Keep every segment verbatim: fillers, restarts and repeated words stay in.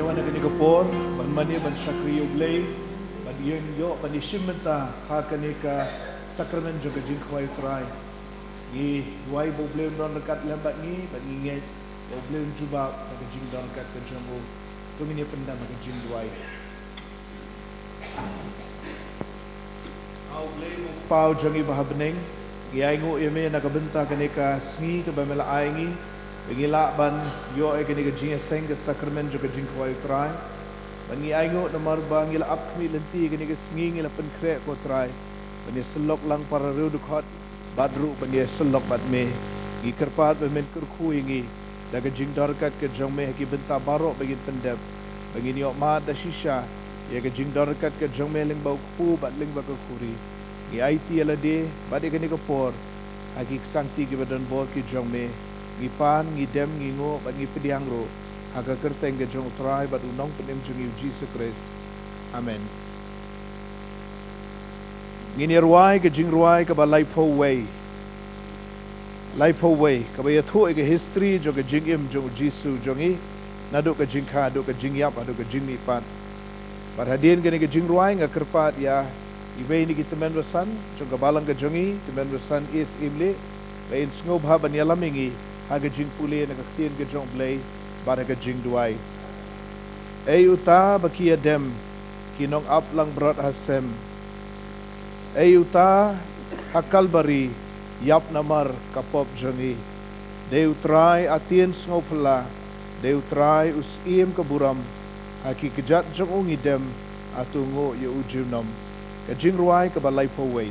Wan ha kane ka por ban mane ban shakri ïa U Blei, ban ïeng ïoh ban ïashim bynta ha kane ka sakramen jong ka jingkhawai U Trai. Ngi duwai ba U Blei un don ryngkat lem bad ngi, bad ngi ngeit ba U Blei un jubab ha ka jingdon ryngkat ka jong u. To ngin ïa pyndem ha ka jingduwai. A U Blei U Kpa jong ngi ba ha bneng, ngi ainguh ïa me na ka bynta kane ka sngi kaba me la ai ngi, ba ngi lah ban ïoh ïa kane ka jingïaseng ka sakramen jong ka jingkhawai U Trai. Ba ngi ainguh namar ba ngi la ap khmih lynti ïa kane ka sngi, ngi la pynkhreh ko Trai ban ïasyllok lang para riewdkhot, bad ruh ban ïasyllok bad me. Ngi kyrpad ba men kyrkhu ïa ngi da ka jingdon ryngkat ka jong me ha ki bynta baroh ba ngin pyndep, ba ngin ïoh mad da shisha ïa ka jingdon ryngkat ka jong me lyngba u kpu bad lyngba ka khuri. Ngi aiti ïa lade bad ïa kane ka por ha ki ksangti kiba don bor ki jong me. Ngi pan, ngi dem, ngi nguh bad ngi pdiang ruh ha ka kyrteng ka jong U Trai bad U Nongpynim jong ngi U Jisu Khrist. Amen. Ngin ïa rwai ka jingrwai kaba laiphew wei. Laiphew wei, kaba ïathuh ïa ka history jong ka jingim jong U Jisu jong ngi, naduh ka jingkha, haduh ka jingïap, haduh ka jingmihpat. Bad hadien kane ka jingrwai nga kyrpad ïa iwei na ki tymmen basan jong ka balang ka jong ngi, tymmen basan East Imlih, ba in sngewbha ban ïalam ïa ngi ha ka jingpule na ka ktien ka jong U Blei bad ha ka jingduwai. Ei uta ba ki ïa dem, ki nongaplangbrot ha sem. Ei uta ha Kalbari ïap namar ka pop jong ngi. Dei U Trai a tien sngewphylla, dei U Trai u syiem ka burom, ha ki kjat jong u ngi dem, a to nguh ïa u junom. Ka jingrwai kaba laiphew wei.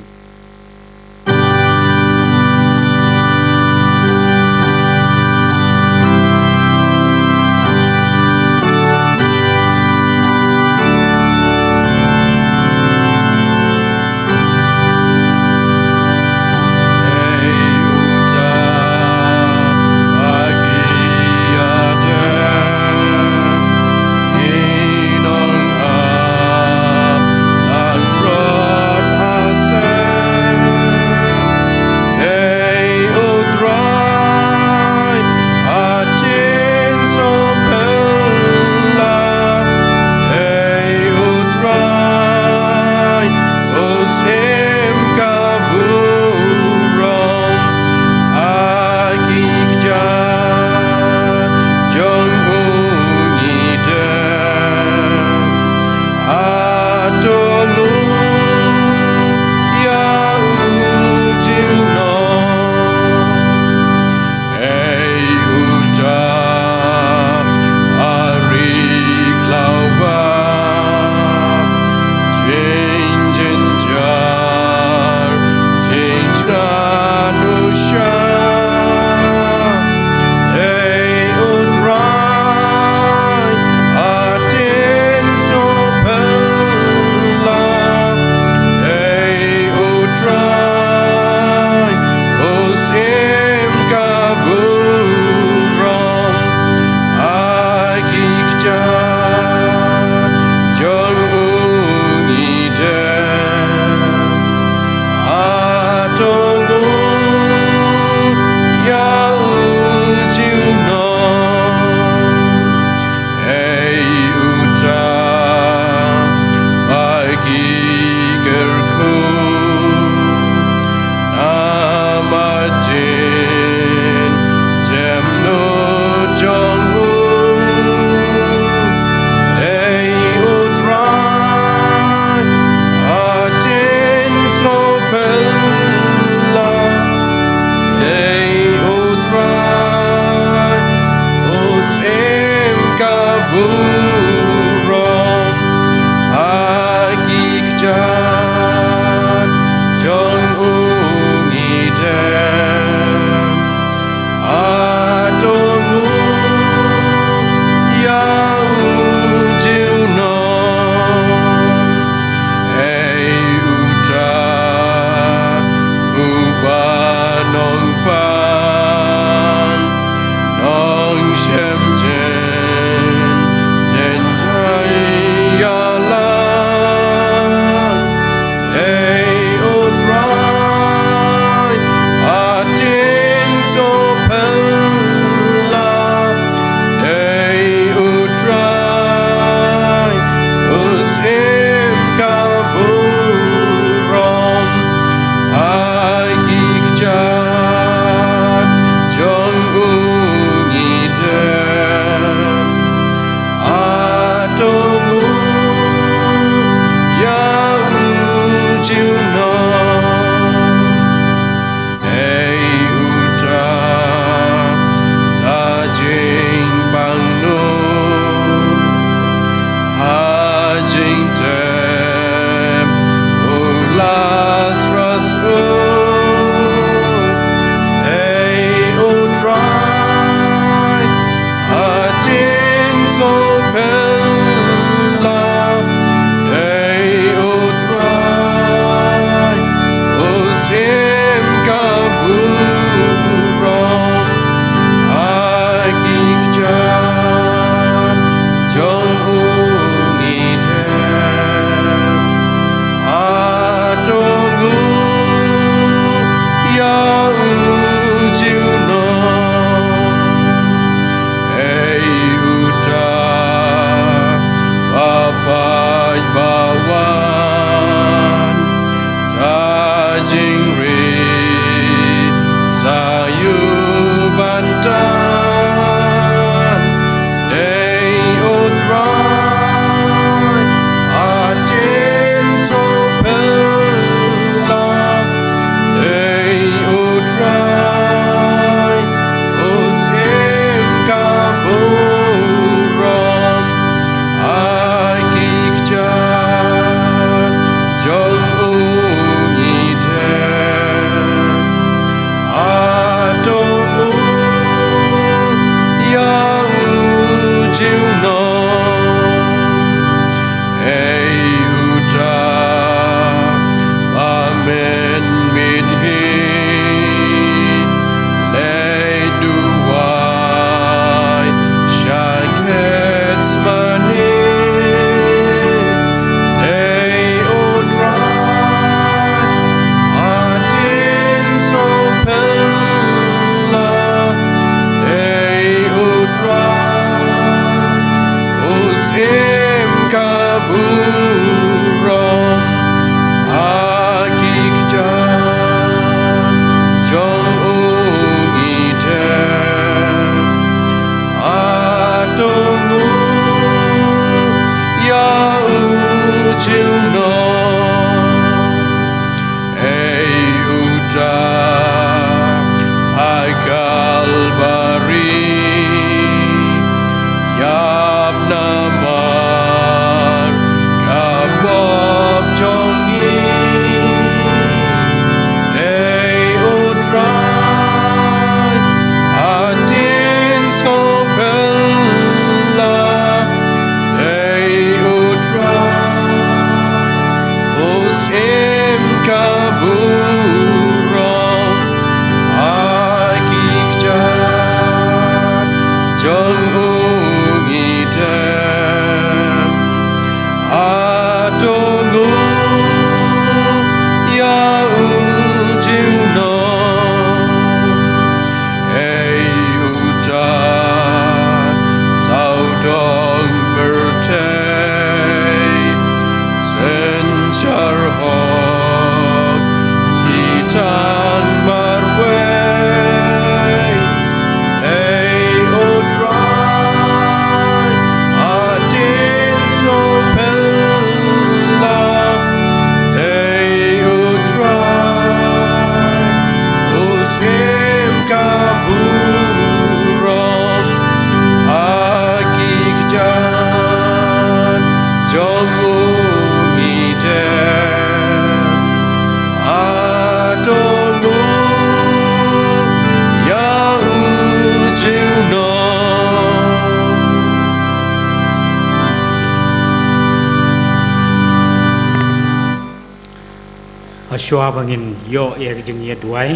Shuwa ba ngin ïoh ïa ka jingïaduwai,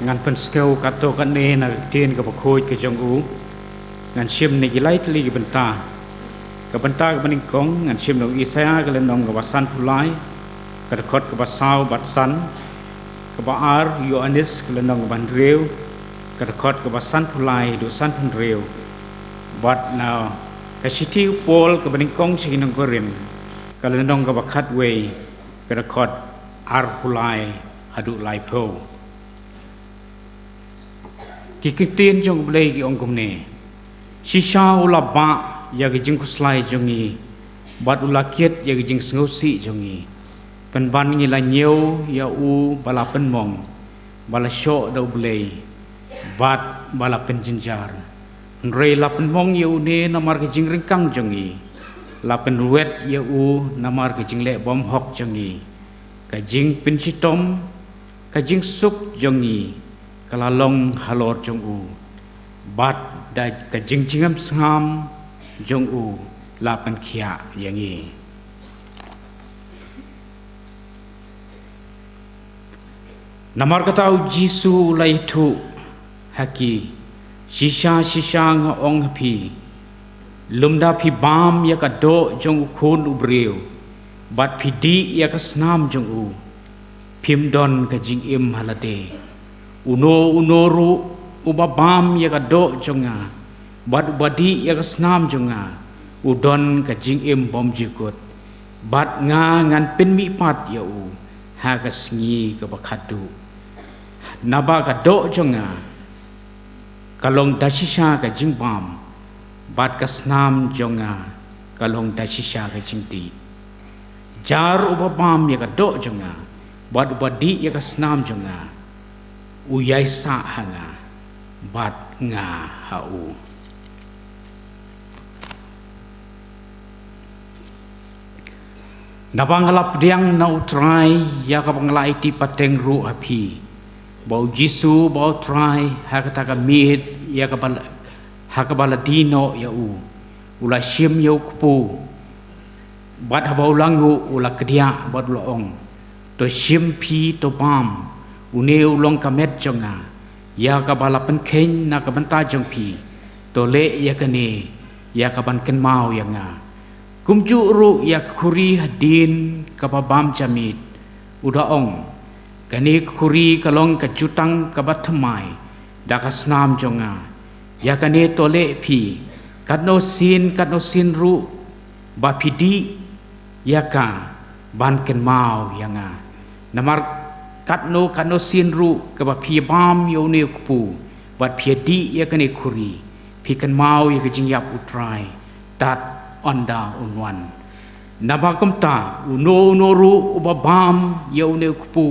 ngan pynsngew katto katne na ka ktien kaba khuid ka jong u. Ngan shim na ki lai tylli ki bynta. Ka bynta kaba nyngkong ngan shim na u Isaïah ka lynnong kaba sanphew lai, ka dkhot kaba saw bad san. Kaba ar, Ïoannis ka lynnong kaba hynriew, ka dkhot kaba sanphew lai haduh sanphew hynriew. Bad na ka shithi u Paul kaba nyngkong sha ki nong Korinth, ka lynnong kaba khatwei, ka dkhot arphew lai haduh laiphew. Ki ktien jong U Blei ki ong kumne: Shisha u la bah ïa ka jingkhuslai jong ngi, bad u la kit ïa ka jingsngewsih jong ngi. Pynban ngi la ñiew ïa u ba la pynmong, ba la shoh da U Blei, bad ba la pynjynjar. Hynrei la pynmong ïa une namar ka jingryngkang jong ngi, la pynwet ïa u namar ka jingleh bymhok jong ngi. Ka jingpynshitom, ka jingsuk jong ngi ka la long halor jong u, bad da ka jingjngem sngam jong u la pynkhiah ïa ngi. Namar kata U Jisu u la ïathuh ha ki: Shisha shisha nga ong ha phi, lymda phi bam ïa ka doh jong U Khun u briew, bad phi dih ïa ka snam jong u, phim don ka jingim ha lade. Uno uno ruh uba bam ïa ka doh jong nga, bad uba dih ïa ka snam jong nga, u don ka jingim bymjukut, bad nga ngan pynmihpat ïa u ha ka sngi kaba khatduh. Naba ka doh jong nga ka long da shisha ka jingbam, bad ka snam jong nga ka long da shisha ka jingdih. Jar uba bam ïa ka doh jong nga, bad uba dih ïa ka snam jong nga, u ïaisah ha nga, bad nga ha u. Naba nga la pdiang na U Trai ïa kaba nga la aiti pateng ruh ha phi, ba U Jisu uba U Trai, ha kata ka miet ïa kaba la, ha kaba la die noh ïa u, u la shim ïa u kpu, bad haba u la nguh u la kdiah bad u la ong: To shim phi, to bam, une u long ka met jong nga, ïa kaba la pynkheiñ na ka bynta jong phi. To leh ïa kane ïa ka ban kynmaw ïa nga. Kumjuh ruh ïa ka khuri hadien kaba bam ja miet, u da ong: Kane ka khuri ka long ka jutang kaba thymmai da ka snam jong nga. Ïa kane to leh phi katno sien katno sien ruh ba phi dih ïa ka ban kynmaw ïa nga. Namar katno katno sien ruh kaba phi bam ïa une u kpu, bad phi dih ïa kane ka khuri, phi kynmaw ïa ka jingïap U Trai, tad ynda un wan. Naba kumta uno uno ruh uba bam ïa une u kpu,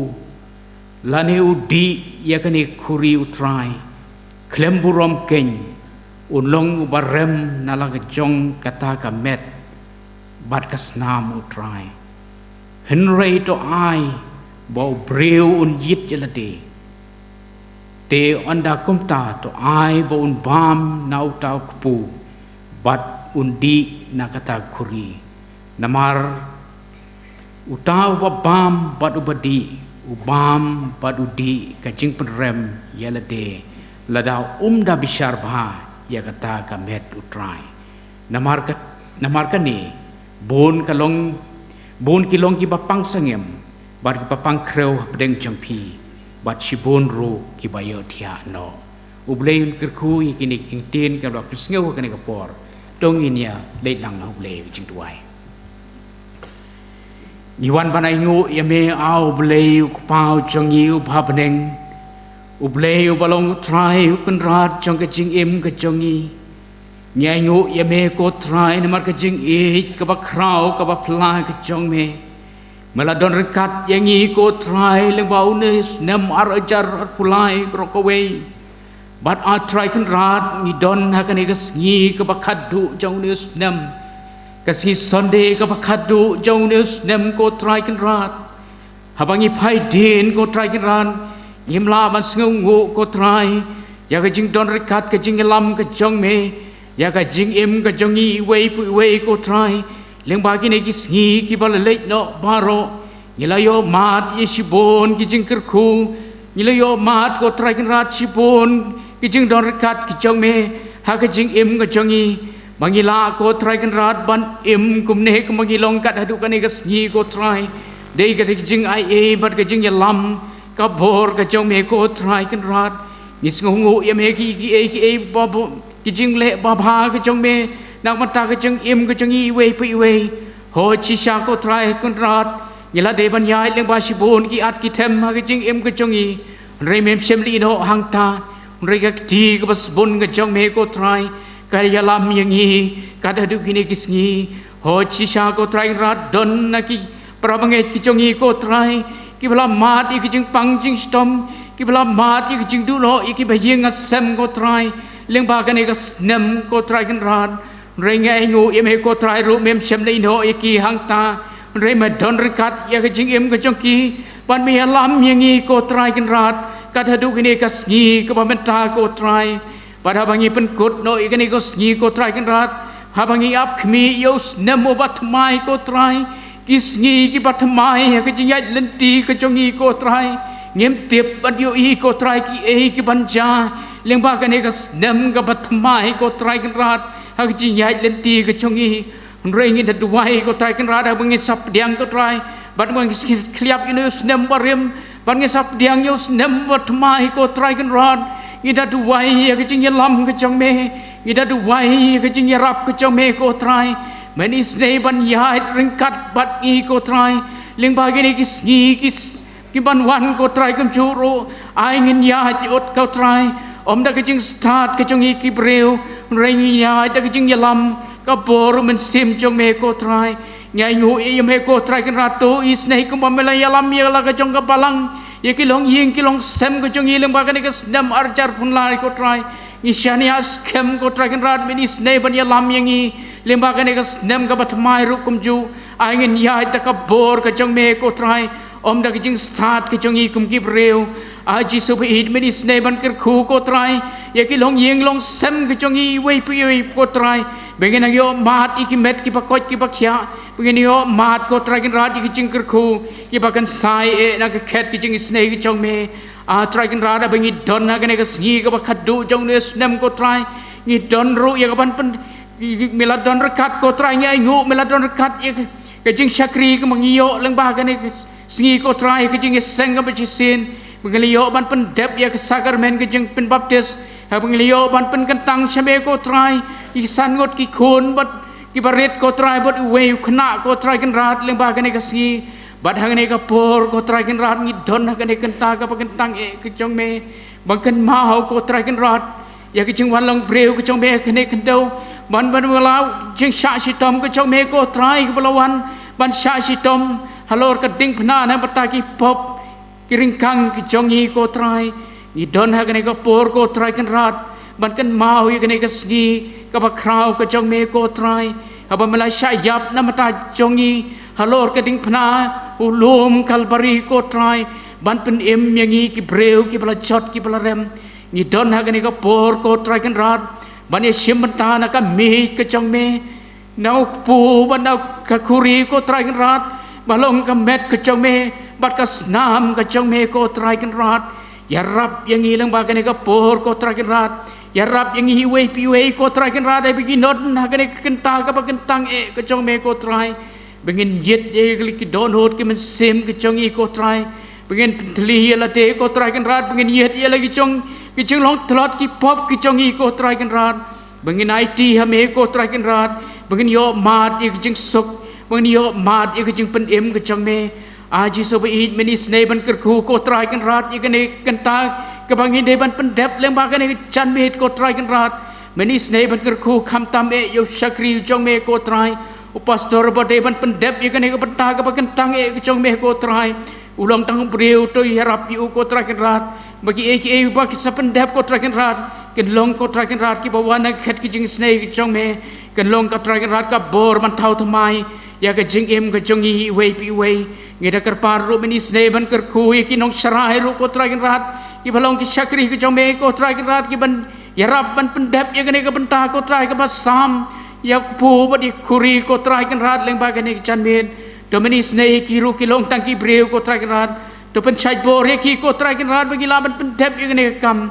lane u dih ïa kane ka khuri U Trai, khlem burom keiñ, un long uba rem na la ka jong kata ka met bad ka snam U Trai. Hynrei to ai ba u briew un jied ïa lade. Te ynda kumta to ai ba un bam na uta u kpu, bad un dih na kata ka khuri. Namar uta uba bam bad uba dih, u bam bad u dih ka jingpynrem ïa lade, lada um da bishar bha ïa kata ka met U Trai. Namar ka, namar kane, bun ka long, bun ki long kiba pang sangem, bad kiba pang khrew hapdeng jong phi, bad shibun ruh kiba ïohthiah noh. U Blei un kyrkhu ïa kine ki ktien kaba la pynsngew ha kane ka por. To ngin ïa leit lang ha U Blei ha ka jingduwai. Ngi wan ban ainguh ïa me, A U Blei U Kpa u jong ngi uba ha bneng, U Blei uba long U Trai U Kynrad jong ka jingim ka jong ngi. Ngi ainguh ïa me ko Trai namar ka jingïeit kaba khraw kaba phylla ka jong me. Me la don ryngkat ïa ngi ko Trai lyngba une u snem ar hajar arphew lai baroh kawei. Bad A Trai Kynrad, ngi don ha kane ka sngi kaba khatduh jong une u snem, ka sngi Sunday kaba khatduh jong une u snem ko Trai Kynrad. Haba ngi phai dien ko Trai Kynrad, ngim lah ban sngewnguh ko Trai ïa ka jingdon ryngkat ka jingïalam ka jong me ïa ka jingim ka jong ngi iwei pa iwei ko Trai. Lyngba kine ki sngi kiba la leit noh baroh, Ngi la ïoh mad ïa shibun ki jingkyrkhu. Ngi la ïoh mad, ko Trai Kynrad, shibun ki jingdon ryngkat ki jong me ha ka jingim ka jong ngi. Ba ngi lah, ko Trai Kynrad, ban im kumne kumba ngi long kat haduh kane ka sngi, ko Trai, dei ka dei ka jingaiei bad ka jingïalam ka bor ka jong me, ko Trai Kynrad. Ngi sngewnguh ïa me ki, ki, ki, ki, ba, ba, ki jingleh babha ka jong me na ka bynta ka jingim ka jong ngi iwei pa iwei. Ho shisha, ko Trai Kynrad, ngi la dei ban ïaid lyngba shibun ki at ki them ha ka jingim ka jong ngi. Hynrei mem shym la ïehnoh hangta. Hynrei ka kti kaba sbun ka jong me, ko Trai, ka ïalam ïa ngi kat haduh kine ki sngi. Ho shisha, ko Trai Kynrad, don na ki para bangeit ki jong ngi, ko Trai, kiba la mad ïa ki jingpang jingshitom, kiba la mad ïa ki jingduh noh ïa kiba ïing ha sem, ko Trai, lyngba kane ka snem, ko Trai Kynrad. Hynrei ngi ainguh ïa me, ko Trai, ruh mem shym la ïehnoh ïa ki hangta. Hynrei me don ryngkat ïa ka jingim ka jong ki, bad me ïalam ïa ngi, ko Trai Kynrad, kat haduh kine ka sngi kaba mynta, ko Trai. Bad haba ngi pynkut noh ïa kane ka sngi, ko Trai Kynrad, haba ngi ap khmih ïa u snem uba thymmai, ko Trai, ki sngi kiba thymmai ha ka jingïaid lynti ka jong ngi, ko Trai, ngim tip ban ïohi, ko Trai, kiei kiban jia lyngba kane ka snem kaba thymmai, ko Trai Kynrad, ha ka jingïaid lynti ka jong ngi. Hynrei ngi da duwai, ko Trai Kynrad, haba ngin sa pdiang, ko Trai, bad ngin sa khliap ïa une u snem barim, bad ngin sa pdiang ïa u snem bathymmai, ko Trai Kynrad, ngi da duwai ïa ka jingïalam ka jong me, ngi da duwai ïa ka jingïarap ka jong me, ko Trai. Men isynei ban ïaid ryngkat bad ngi, ko Trai, lyngba kine ki sngi ki s-, kiban wan, ko Trai, kumjuh ruh. Ai ngin ïaid ïoh, ko Trai, ym da ka jingstad ka jong ngi ki briew, hynrei ngin ïaid da ka jingïalam ka bor u Mynsiem jong me, ko Trai. Ngi ainguh ïa me, ko Trai Kynrad, to isynei kumba me la ïalam ïa la ka jong ka balang, ïa ki longïing ki longsem ka jong ngi lyngba kane ka snem arhajar arphew lai, ko Trai. Ngi shaniah skhem, ko Trai Kynrad, men isynei ban ïalam ïa ngi lyngba kane ka snem kaba thymmai ruh kumjuh. Ai ngin ïaid da ka bor ka jong me, ko Trai, ym da ka jingstad ka jong ngi kum ki briew. A Jisu ba ïeit, men isynei ban kyrkhu, ko Trai, ïa ki longïing longsem ka jong ngi iwei pa iwei, ko Trai. Ba ngin nang ïoh mad ïa ki met kiba koit kiba khiah. Ba ngin ïoh mad, ko Trai Kynrad, ïa ki jingkyrkhu kiba kynsai eh na ka khet ka jingisynei ka jong me. A Trai Kynrad, ba ngi don ha kane ka sngi kaba khadduh jong une u snem, ko Trai, ngi don ruh ïa kaban pyn, me la don ryngkat, ko Trai, ngi ainguh me la don ryngkat ïa ka, ka jingshakri kaba ngi ïoh lyngba kane ka sngi, ko Trai, ka jingïaseng kaba shisien. Ba ngi la ïoh ban pyndep ïa ka sakramen ka jingpynbaptis. Haba ngi la ïoh ban pynkyntang sha me, ko Trai, ïa ki san ngut ki khun bad kiba rit, ko Trai, bad uwei u khynnah, ko Trai Kynrad, lyngba kane ka sngi. Bad ha kane ka por, ko Trai Kynrad, ngi don ha kane ka kynta kaba kyntang eh ka jong me. Ban kynmaw, ko Trai Kynrad, ïa ka jingwan long briew ka jong me ha kane ka khyndew. Ban, ban wallam jingshah shitom ka jong me, ko Trai, kaba la wan ban shah shitom halor ka diengphna na ka bynta ki pop ki ryngkang ki jong ngi, ko Trai. Ngi don ha kane ka por, ko Trai Kynrad, ban kynmaw ïa kane ka sngi kaba khraw ka jong me, ko Trai, haba me la shah ïap na ka bynta jong ngi halor ka diengphna u lum Kalbari, ko Trai, ban pynim ïa ngi ki briew kiba la jot kiba la rem. Ngi don ha kane ka por, ko Trai Kynrad, ban ïashim bynta na ka miej ka jong me, na u kpu bad na ka khuri, ko Trai Kynrad, ba long ka met ka jong me bad ka snam ka jong me, ko Trai Kynrad. Ïarap ïa ngi lyngba kane ka por, ko Trai Kynrad. Ïarap ïa ngi iwei pa iwei, ko Trai Kynrad, haba ngi don ha kane ka kynta kaba kyntang eh ka jong me, ko Trai. Ba ngin ïit ïa la ki dohnud ki mynsiem ki jong ngi, ko Trai. Ba ngin pyntylli ïa lade, ko Trai Kynrad, ba ngin ïit ïa la ki jong, ki jinglong tlot ki pop ki jong ngi, ko Trai Kynrad. Ba ngin aiti ha me, ko Trai Kynrad, ba ngin ïoh mad ïa ki jingsuk, ba ngin ïoh mad ïa ki jingpynim ki jong me. A Jisu ba ïeit, men isynei ban kyrkhu, ko Trai Kynrad, ïa kane ka kynta kaba ngi dei ban pyndep lyngba kane ka janmiet, ko Trai Kynrad. Men isynei ban kyrkhu khamtam eh ïa u shakri u jong me, ko Trai, u pastor ba dei ban pyndep ïa kane ka bynta kaba kyntang eh ka jong me, ko Trai. U long tang u briew, to ïarap ïa u, ko Trai Kynrad, ba kiei kiei ba ki sa pyndep, ko Trai Kynrad, kin long, ko Trai Kynrad, kiba wan na ka khet ka jingisynei ka jong me. Kin long, ko Trai Kynrad, ka bor ban thaw thymmai ïa ka jingim ka jong ngi iwei pa iwei. Ngi da kyrpad ruh, men isynei ban kyrkhu ïa ki nongsharai ruh, ko Trai Kynrad, kiba long ki shakri ka jong me, ko Trai Kynrad, kiban ïarap ban pyndep ïa kane ka bynta, ko Trai, kaba sam ïa u kpu bad ïa ka khuri, ko Trai Kynrad, lyngba kane ka janmiet. To men isynei ïa ki ruh ki long tang ki briew ko Trai Kynrad. To pynshait bor ïa ki ko Trai Kynrad ba ki lah ban pyndep ïa kane ka kam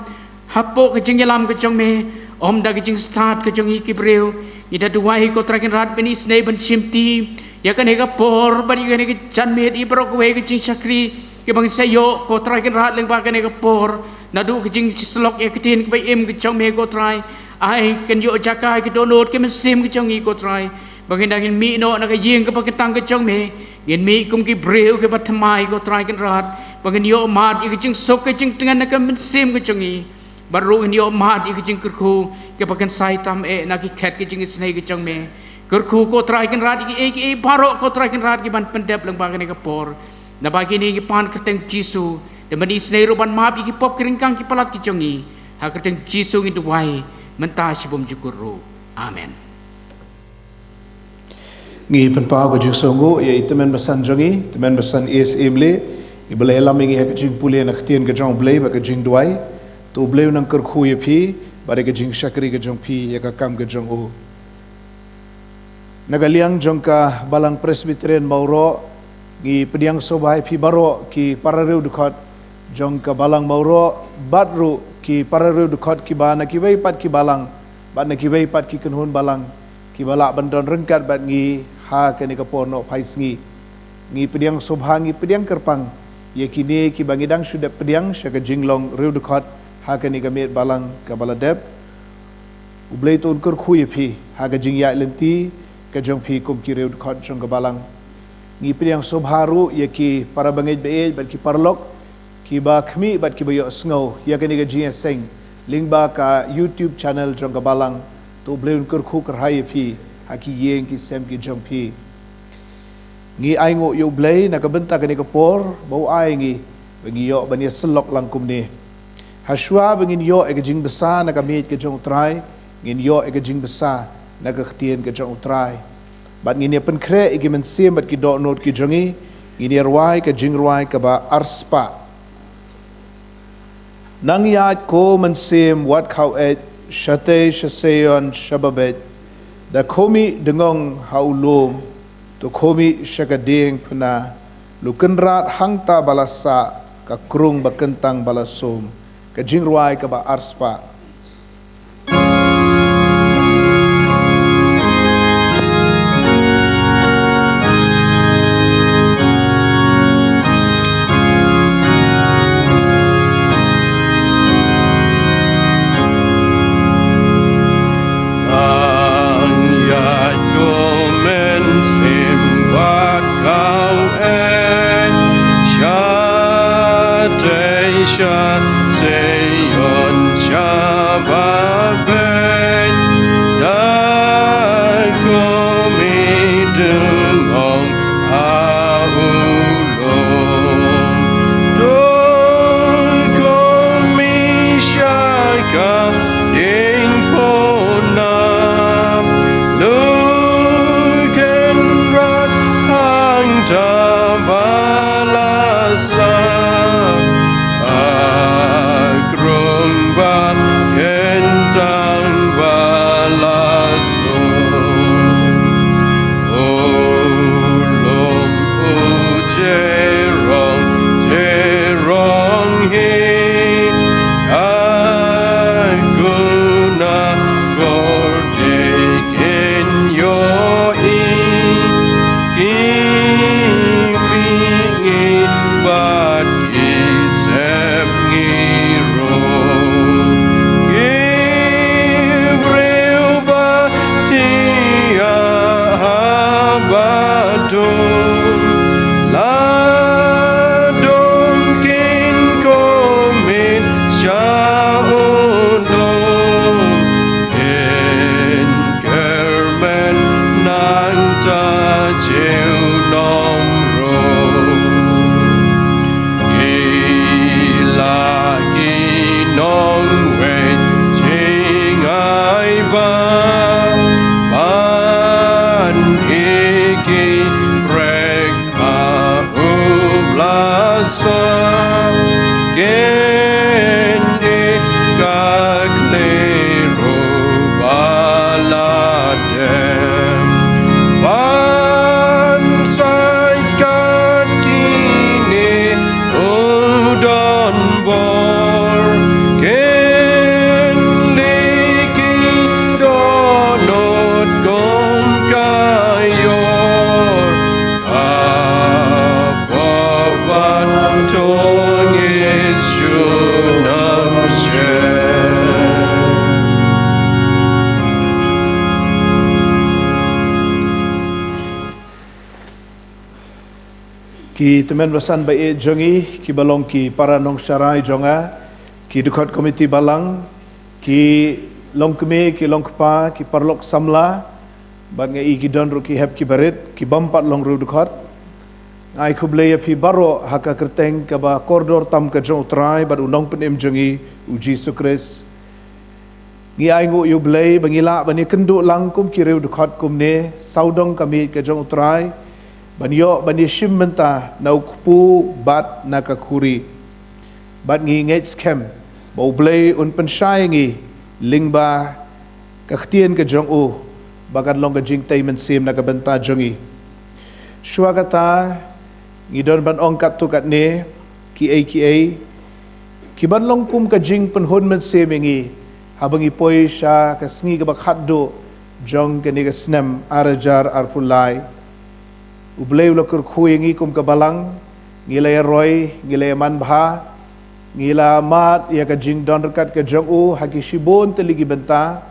hapoh ka jingïalam ka jong me. Ym da ka jingstad ka jong ngi ki briew. Ngi da duwai ko Trai Kynrad men isynei ban shimti ïa kane ka por bad ïa kane ka janmiet ïa baroh kawei ka jingshakri kiba ngin sa ïoh ko Trai Kynrad lyngba kane ka por. Naduh ka jingsyllok ïa ka ktien kaba im ka jong me ko Trai. Ai kan ïoh jaka ïa ka dohnud ka mynsiem ka jong ngi ko Trai. Ba ngin dang ngin mih noh na ka ïing kaba kyntang ka jong me. Ngin mih kum ki briew kiba thymmai ko Trai Kynrad. Ba ngin ïoh mad ïa ka jingsuk ka jingtngen na ka mynsiem ka jong ngi. Bad ruh ngin ïoh mad ïa ka jingkyrkhu kiba kynsai tam eh na ki khet ka jingisynei ka jong me. Kyrkhu ko Trai Kynrad ïa kiei kiei baroh ko Trai Kynrad kiban pyndep lyngba kane ka por. Naba kine ngi pan kyrteng Jisu. Da men isynei ruh ban map ïa ki pop ki ryngkang ki palat ki jong ngi. Ha kyrteng Jisu ngin duwai mynta shibun jukut ruh. Amen. Ngi pynpaw ka jingsngewnguh ïa i tymmen basan jong ngi, tymmen basan S M L, iba la ïalam ïa ngi ha ka jingpule na ka ktien ka jong U Blei bad ka jingduwai. To U Blei un nang kyrkhu ïa phi bad ïa ka jingshakri ka jong phi ïa ka kam ka jong u. Na ka liang jong ka Balang Presbyterian Mawroh, ngi pdiang sngewbha ïa phi baroh ki para riewdkhot jong ka Balang Mawroh bad ruh ki para riewdkhot kiba na kiwei pat ki balang bad na kiwei pat ki kynhun balang kiba lah ban don ryngkat bad ngi ha kane ka por nohphai sngi. Ngi pdiang sngewbha, ngi pdiang kyrpang ïa kine kiba ngi dang shu dep pdiang sha ka jinglong riewdkhot ha kane ka miet balang kaba la dep. U Blei to un kyrkhu ïa phi ha ka jingïaid lynti ka jong phi kum ki riewdkhot jong ka balang. Ngi pdiang sngewbha ruh ïa ki para bangeit ba ïeit bad ki paralok kiba khmih bad kiba ïohsngew ïa kane ka jingïaseng lyngba ka YouTube channel jong ka balang. To U Blei un kyrkhu kyrhai ïa phi ha ki ïing ki sem ki jong phi. Ngi ainguh ïa U Blei na ka bynta kane ka por ba u ai ngi ba ngi ïoh ban ïasyllok lang kumne. Hashwa ba ngin ïoh ïa ka jingbsa na ka miej ka jong U Trai, ngin ïoh ïa ka jingbsa na ka ktien ka jong U Trai. Bad ngin ïa pynkhreh ïa ki mynsiem bad ki dohnud ki jong ngi, ngin ïa rwai ka jingrwai kaba arspah. Nang ïaid ko mynsiem wat khaw eit, shatei sha Seion shaba beit. Da khmih dngong ha u lum, to khmih sha ka dieng phna. Lu kynrad hangta ba la sah, ka krung ba kyntang ba la sum. Ka jingrwai kaba arspah. Ang ïaid ko mynsiem wat khaw eit, shatei sha Seion sha Ki tymmen basan ba ïeit jong ngi, ki ba long ki para nongsharai jong nga, ki dkhot komiti balang, ki longkmie, ki longkpa, ki paralok samla, bad nga i ki don ruh ki hep ki barit, ki bym pat long riew dkhot. Nga ai khublei ïa phi baroh ha ka kyrteng kaba kordor tam ka jong U Trai bad U Nongpynim jong ngi, U Jisu Khrist. Ngi ai nguh ïa U Blei ba ngi lah ban ïakynduh lang kum ki riew dkhot kumne, sawdong ka miej ka jong U Trai, ban ïoh ban ïashim bynta na u kpu bad na ka khuri. Bad ngi ngeit skhem ba U Blei un pynshai ngi lyngba ka ktien ka jong u, ba kan long ka jingtei mynsiem na ka bynta jong ngi. Shuwa kata, ngi don ban ong katto katne, kiei kiei, ki ban long kum ka jingpynhun mynsiem ïa ngi, haba ngi poi sha ka sngi kaba khatduh jong kane ka snem ar hajar arphew lai. U Blei u la kyrkhu ïa ngi kum ka balang, ngi la ïaroi, ngi la ïaman bha, ngi la mad ïa ka jingdon ryngkat ka jong u ha ki shibun tylli ki bynta.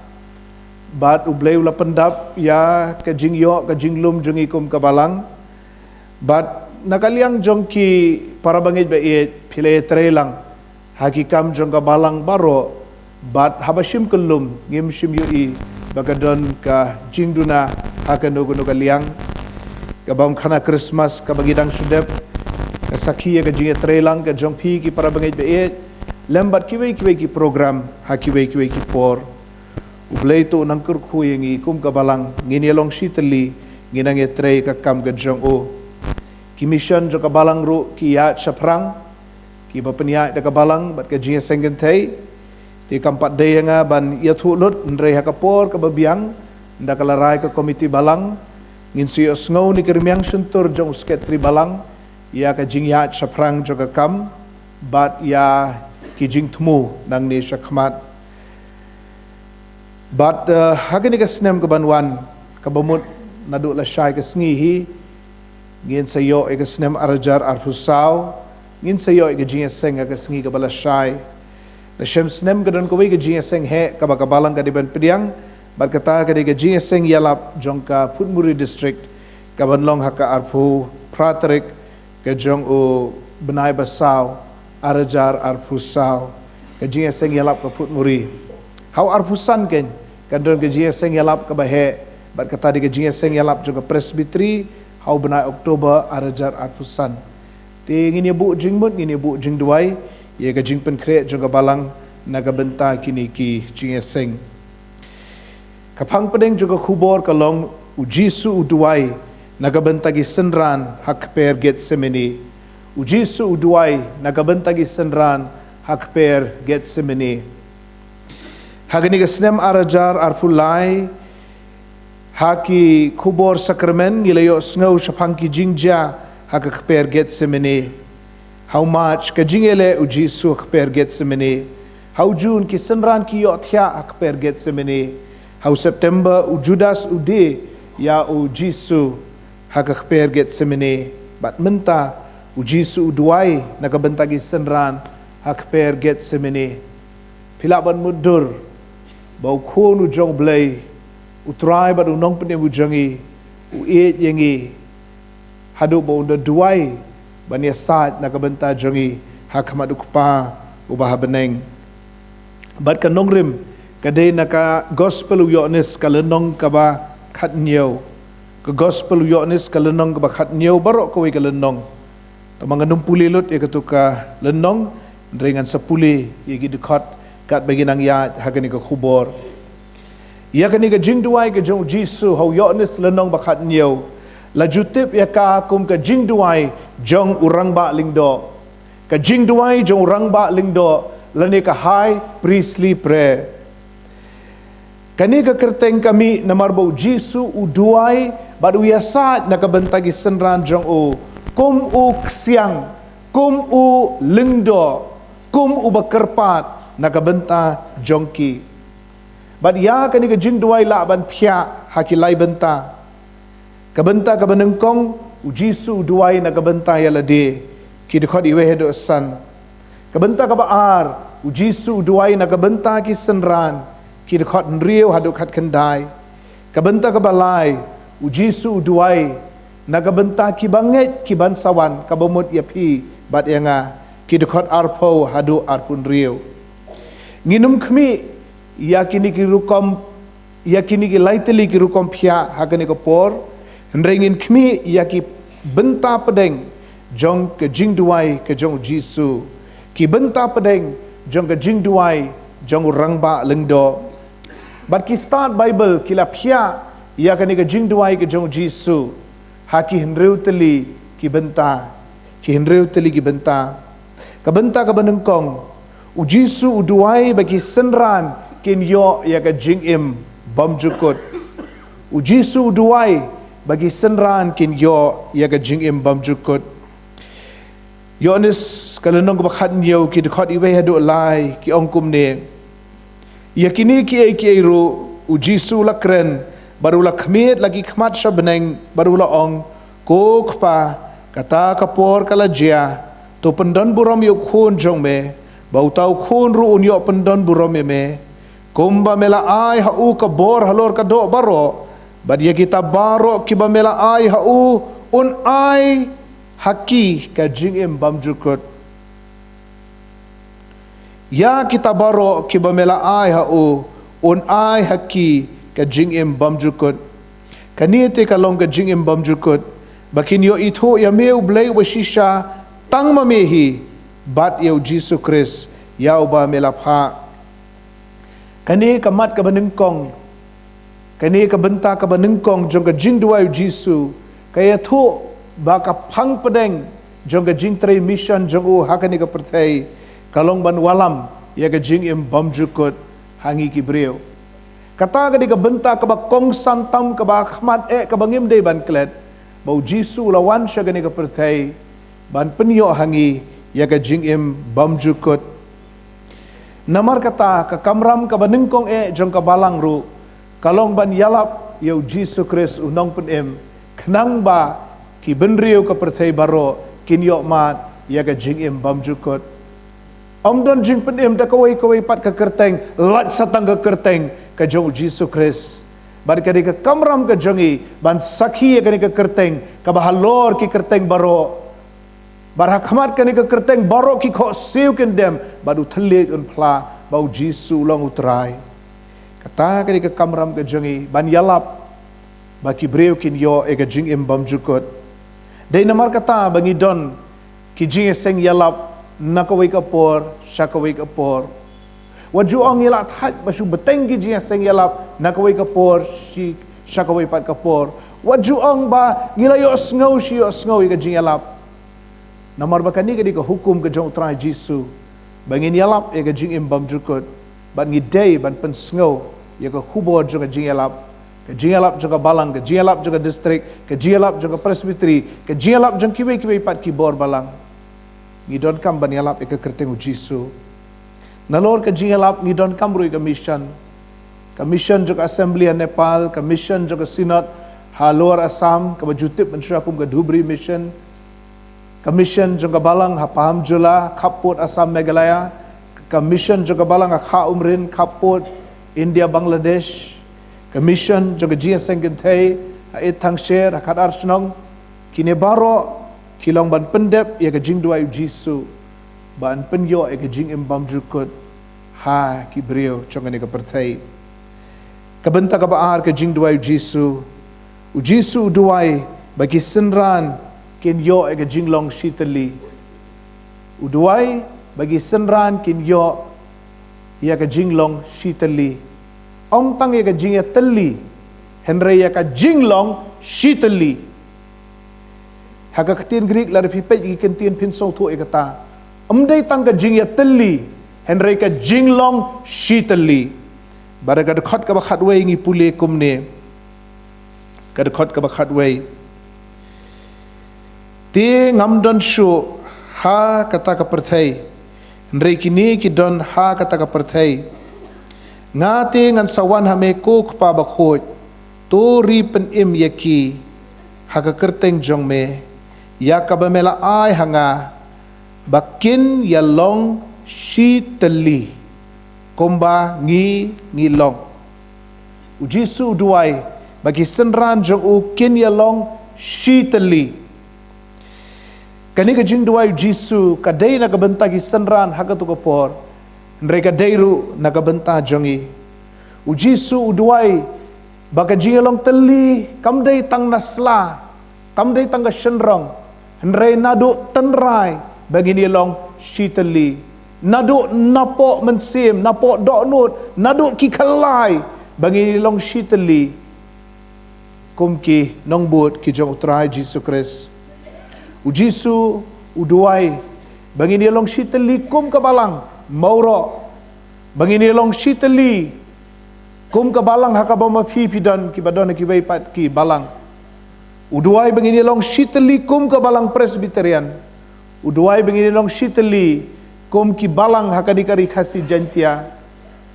Bad U Blei u la pyndap ïa ka jingïoh ka jinglum jong ngi kum ka balang. Bad na ka liang jong ki para bangeit ba ïeit, phi la ïatrei lang ha ki kam jong ka balang baroh, bad haba shim kyllum ngim shym ïohi ba ka don ka jingduna ha kano kano ka liang. Ka bam khana Christmas kaba ngi dang shu dep, ka sakhi ïa ka jingïatrei lang ka jong phi ki para bangeit ba ïeit, lem bad kiwei kiwei ki program ha kiwei kiwei ki por. U Blei to u nang kyrkhu ïa ngi kum ka balang, ngin ïalong shitylli, ngin nang ïatrei ka kam ka jong u. Ki mission jong ka balang ruh ki ïaid shaphrang, kiba pynïaid da ka balang bad ka jingïaseng kynthei. Te kam pat dei ïa nga ban ïathuh lut, hynrei ha ka por kaba biang, ynda ka la rai ka komiti balang, ngin sa ïohsngew na ka rmiang shyntur jong u sekretari balang ïa ka jingïaid shaphrang jong ka kam bad ïa ki jingthmu nangne shakhmat. Bad, eh, ha kane ka snem ka ban wan, kaba mut naduh lashai ka sngi hi, ngin sa ïoh ïa ka snem ar hajar arphew saw, ngin sa ïoh ïa ka jingïaseng ha ka sngi kaba lashai. La shem snem ka don kawei ka jingïaseng heh kaba ka balang ka dei ban pdiang, bad kata ka dei ka jingïaseng ïalap jong ka Phutmuri District, ka ban long ha ka arphew phra tarik ka jong u bnai ba saw, ar hajar arphew saw, ka jingïaseng ïalap ka Phutmuri. Ha u arphew san keiñ, kan don ka jingïaseng ïalap kaba heh, bad kata dei ka jingïaseng ïalap jong ka Presbytery, ha u bnai October ar hajar arphew san. Te ngin ïa buh jingmut, ngin ïa buh jingduwai ïa ka jingpynkhreh jong ka balang na ka bynta kine ki jingïaseng. Ka phang pdeng jong ka khubor ka long, U Jisu u duwai na ka bynta ki synran ha kper Getsemani. U Jisu u duwai na ka bynta ki synran ha kper Getsemani. Ha kane ka snem ar hajar arphew lai, ha ki khubor sakramen ngi la ïohsngew shaphang ki jingjia ha ka kper Getsemani. Ha u March ka jingïaleh U Jisu ha kper Getsemani. Ha u June ki synran ki ïohthiah ha kper Getsemani. Ha u September u Judas u die ïa U Jisu ha ka kper Getsemani. Bad mynta U Jisu u duwai na ka bynta ki synran ha kper Getsemani. Phi lah ban mutdur ba U Khun u jong U Blei, U Trai bad U Nongpynim u jong ngi, u ïeit ïa ngi, haduh ba un da duwai ban ïasaid na ka bynta jong ngi ha khmat U Kpa uba ha bneng. Bad ka nongrim ka dei na ka Gospel u Ïoannis ka lynnong kaba khathynñiew. Ka Gospel u Ïoannis ka lynnong kaba khathynñiew, baroh kawei ka lynnong. Tangba ngan ym pule lut ïa kato ka lynnong, hynrei ngan sa pule ïa ki dkhot katba ki nang ïaid ha kane ka khubor. Ïa kane ka jingduwai ka jong U Jisu ha u Ïoannis lynnong ba khathynñiew, la ju tip ïa ka kum ka jingduwai jong u rangbah lyngdoh. Ka jingduwai jong u rangbah lyngdoh, lane ka high priestly prayer. Kane ka kyrteng ka mih namar ba U Jisu u duwai bad u ïasaid na ka bynta ki synran jong u, kum u ksiang, kum u lyngdoh, kum uba kyrpad na ka bynta jong ki. Bad ïa kane ka jingduwai lah ban phiah ha ki lai bynta. Ka bynta kaba nyngkong, U Jisu u duwai na ka bynta ïa lade, ki dkhot iwei haduh san. Ka bynta kaba ar, U Jisu u duwai na ka bynta ki synran, ki dkhot hynriew haduh khatkhyndai. Ka bynta kaba lai, U Jisu u duwai Na ka bynta ki bangeit ki ban sa wan, kaba mut ïa phi bad ïa nga. Ki dkhot arphew haduh arphew hynriew. Ngin ym khmih ïa kine ki rukom, ïa kine ki lai tylli ki rukom phiah ha kane ka por. Hynrei ngin khmih ïa ki bynta pdeng jong ka jingduwai ka jong u Jisu, ki bynta pdeng jong ka jingduwai jong u Rangbah Lyngdoh. Bad ki stad Baibl ki la phiah ïa kane ka jingduwai ka jong u Jisu ha ki hynriew tylli ki bynta. Ki hynriew tylli ki bynta. Ka bynta kaba nyngkong, u Jisu u duwai ba ki synran kin ïoh ïa ka jingim bymjukut. U Jisu u duwai ba ki synran kin ïoh ïa ka jingim bymjukut. Ïoannis ka lynnong kaba khathynñiew, ki dkhot wei haduh lai, ki ong kumne: Ïa kine kiei kiei ruh u Jisu u la kren bad u la khmied la ki khmat sha bneng bad u la ong: Ko Kpa, kata ka por ka la jia. To pyndon burom ïa u Khun jong me, ba uta u Khun ruh un ïoh pyndon burom ïa me. Kumba me la ai ha u ka bor halor ka doh baroh, bad ïa kita baroh kiba me la ai ha u, un ai ha ki ka jingim bymjukut. Ïa kita baroh kiba me la ai ha u, un ai ha ki ka jingim bymjukut. Kane te ka long ka jingim bymjukut, ba kin ïoh ithuh ïa me u Blei uba shisha tang ma me hi, bad ïa u Jisu Khrist, ïa uba me la phah. Kane ka mat kaba nyngkong, kane ka bynta kaba nyngkong jong ka jingduwai u Jisu, ka ïathuh ba ka phang pdeng jong ka jingtrei mission jong u ha kane ka pyrthei ka long ban wallam ïa ka jingim bymjukut ha ngi ki briew. Kata ka dei ka bynta kaba kongsan tam, kaba khmat eh, kaba ngim dei ban klet, ba u Jisu u la wan sha kane ka pyrthei ban pynïoh ha ngi ïa ka jingim bymjukut. Namar kata, ka kamram kaba nyngkong eh jong ka balang ruh ka long ban ïalap ïa u Jisu Khrist u Nongpynim, khnang ba ki bynriew ka pyrthei baroh kin ïoh mad ïa ka jingim bymjukut. Ym don jingpynim da kawei kawei pat ka kyrteng, lait sa tang ka kyrteng ka jong u Jisu Khrist. Bad ka dei ka kamram ka jong ngi ban sakhi ïa kane ka kyrteng kaba halor ki kyrteng baroh. Bad ha khmat kane ka kyrteng baroh ki khohsiew kin dem, bad u thylliej un phla ba u Jisu u long u Trai. Kata ka dei ka kamram ka jong ngi ban ïalap ba ki briew kin ïoh ïa ka jingim bymjukut. Dei namar kata ba ngi don ki jingïaseng ïalap na kawei ka por sha kawei ka por. Wat ju ong ngi la thait ba shu bteng ki jingïaseng ïalap na kawei ka por shi, sha kawei pat ka por. Wat ju ong ba ngi la ïohsngew shi ïohsngew ïa ka jingïalap. Namar ba kane ka dei ka hukum ka jong u Trai Jisu, ba ngin ïalap ïa ka jingim bymjukut, bad ngi dei ban pynsngew ïa ka khubor jong ka jingïalap, ka jingïalap jong ka balang, ka jingïalap jong ka distrik, ka jingïalap jong ka presbytery, ka jingïalap jong kiwei kiwei pat ki bor balang. Ngi donkam ban ïalap ïa ka kyrteng u Jisu. Nalor ka jingïalap ngi donkam ruh ïa ka mission. Ka mission jong ka Assembly ha Nepal, ka mission jong ka Synod ha Lower Assam, kaba ju tip mynshuwa kum ka Dhubri Mission. Ka mission jong ka balang ha Pahamjula, khappud Assam Meghalaya. Ka mission jong ka balang ha Kha Umrin, khappud India Bangladesh. Ka mission jong ka jingïaseng kynthei ha Ïeid Thangsher, ha Khatar Shnong. Kine baroh ki long ban pyndep ïa ka jingduwai u Jisu, ban pynïoh ïa ka jingim bymjukut ha ki briew jong kane ka pyrthei. Ka bynta kaba ar ka jingduwai u Jisu. U Jisu u duwai ba ki synran kin ïoh ïa ka jinglong shitylli. U duwai ba ki synran kin ïoh ïa ka jinglong shitylli. Ym tang ïa ka jingïatylli, hynrei ïa ka jinglong shitylli. Ha ka ktien Greek, lada phi peit ki kyntien phin sngewthuh ïa kata. Ym dei tang ka jingïatylli, hynrei ka jinglong shitylli. Bad ka dkhot kaba khatwei ngi pule kumne. Ka dkhot kaba khatwei. Te ngam don shuh ha kata ka pyrthei, hynrei kine ki don ha kata ka pyrthei. Nga te ngan sa wan ha me ko Kpa Bakhuid, to ri pynim ïa ki ha ka kyrteng jong me, ïa kaba me la ai ha nga, ba kin ïalong shitylli kumba ngi ngi long. U Jisu u duwai ba ki synran jong u kin ïalong shi tylli. Kane ka jingduwai u Jisu ka dei na ka bynta ki synran ha kato ka por, hynrei ka dei ruh na ka bynta jong ngi. U Jisu u duwai ba ka jingïalong tylli kam dei tang na sla, kam dei tang ka shynrong, hynrei naduh tynrai ba ngin ïalong shi tylli, naduh napoh mynsiem, napoh dohnud, naduh ki khyllai ba ngin ïalong shi tylli kum ki nongbud ki jong U Trai Jisu Khrist. U Jisu u duwai ba ngin ïalong shi tylli kum ka balang, mawroh ba ngin ïalong shi tylli kum ka balang ha kaba ma phi phi don, kiba don ha kiwei pat ki balang. U duwai ba ngin ïalong shi tylli kum ka balang Presbyterian. U duwai ba ngin ïalong shi tylli kum ki balang ha kane ka Ri Khasi Jaiñtia.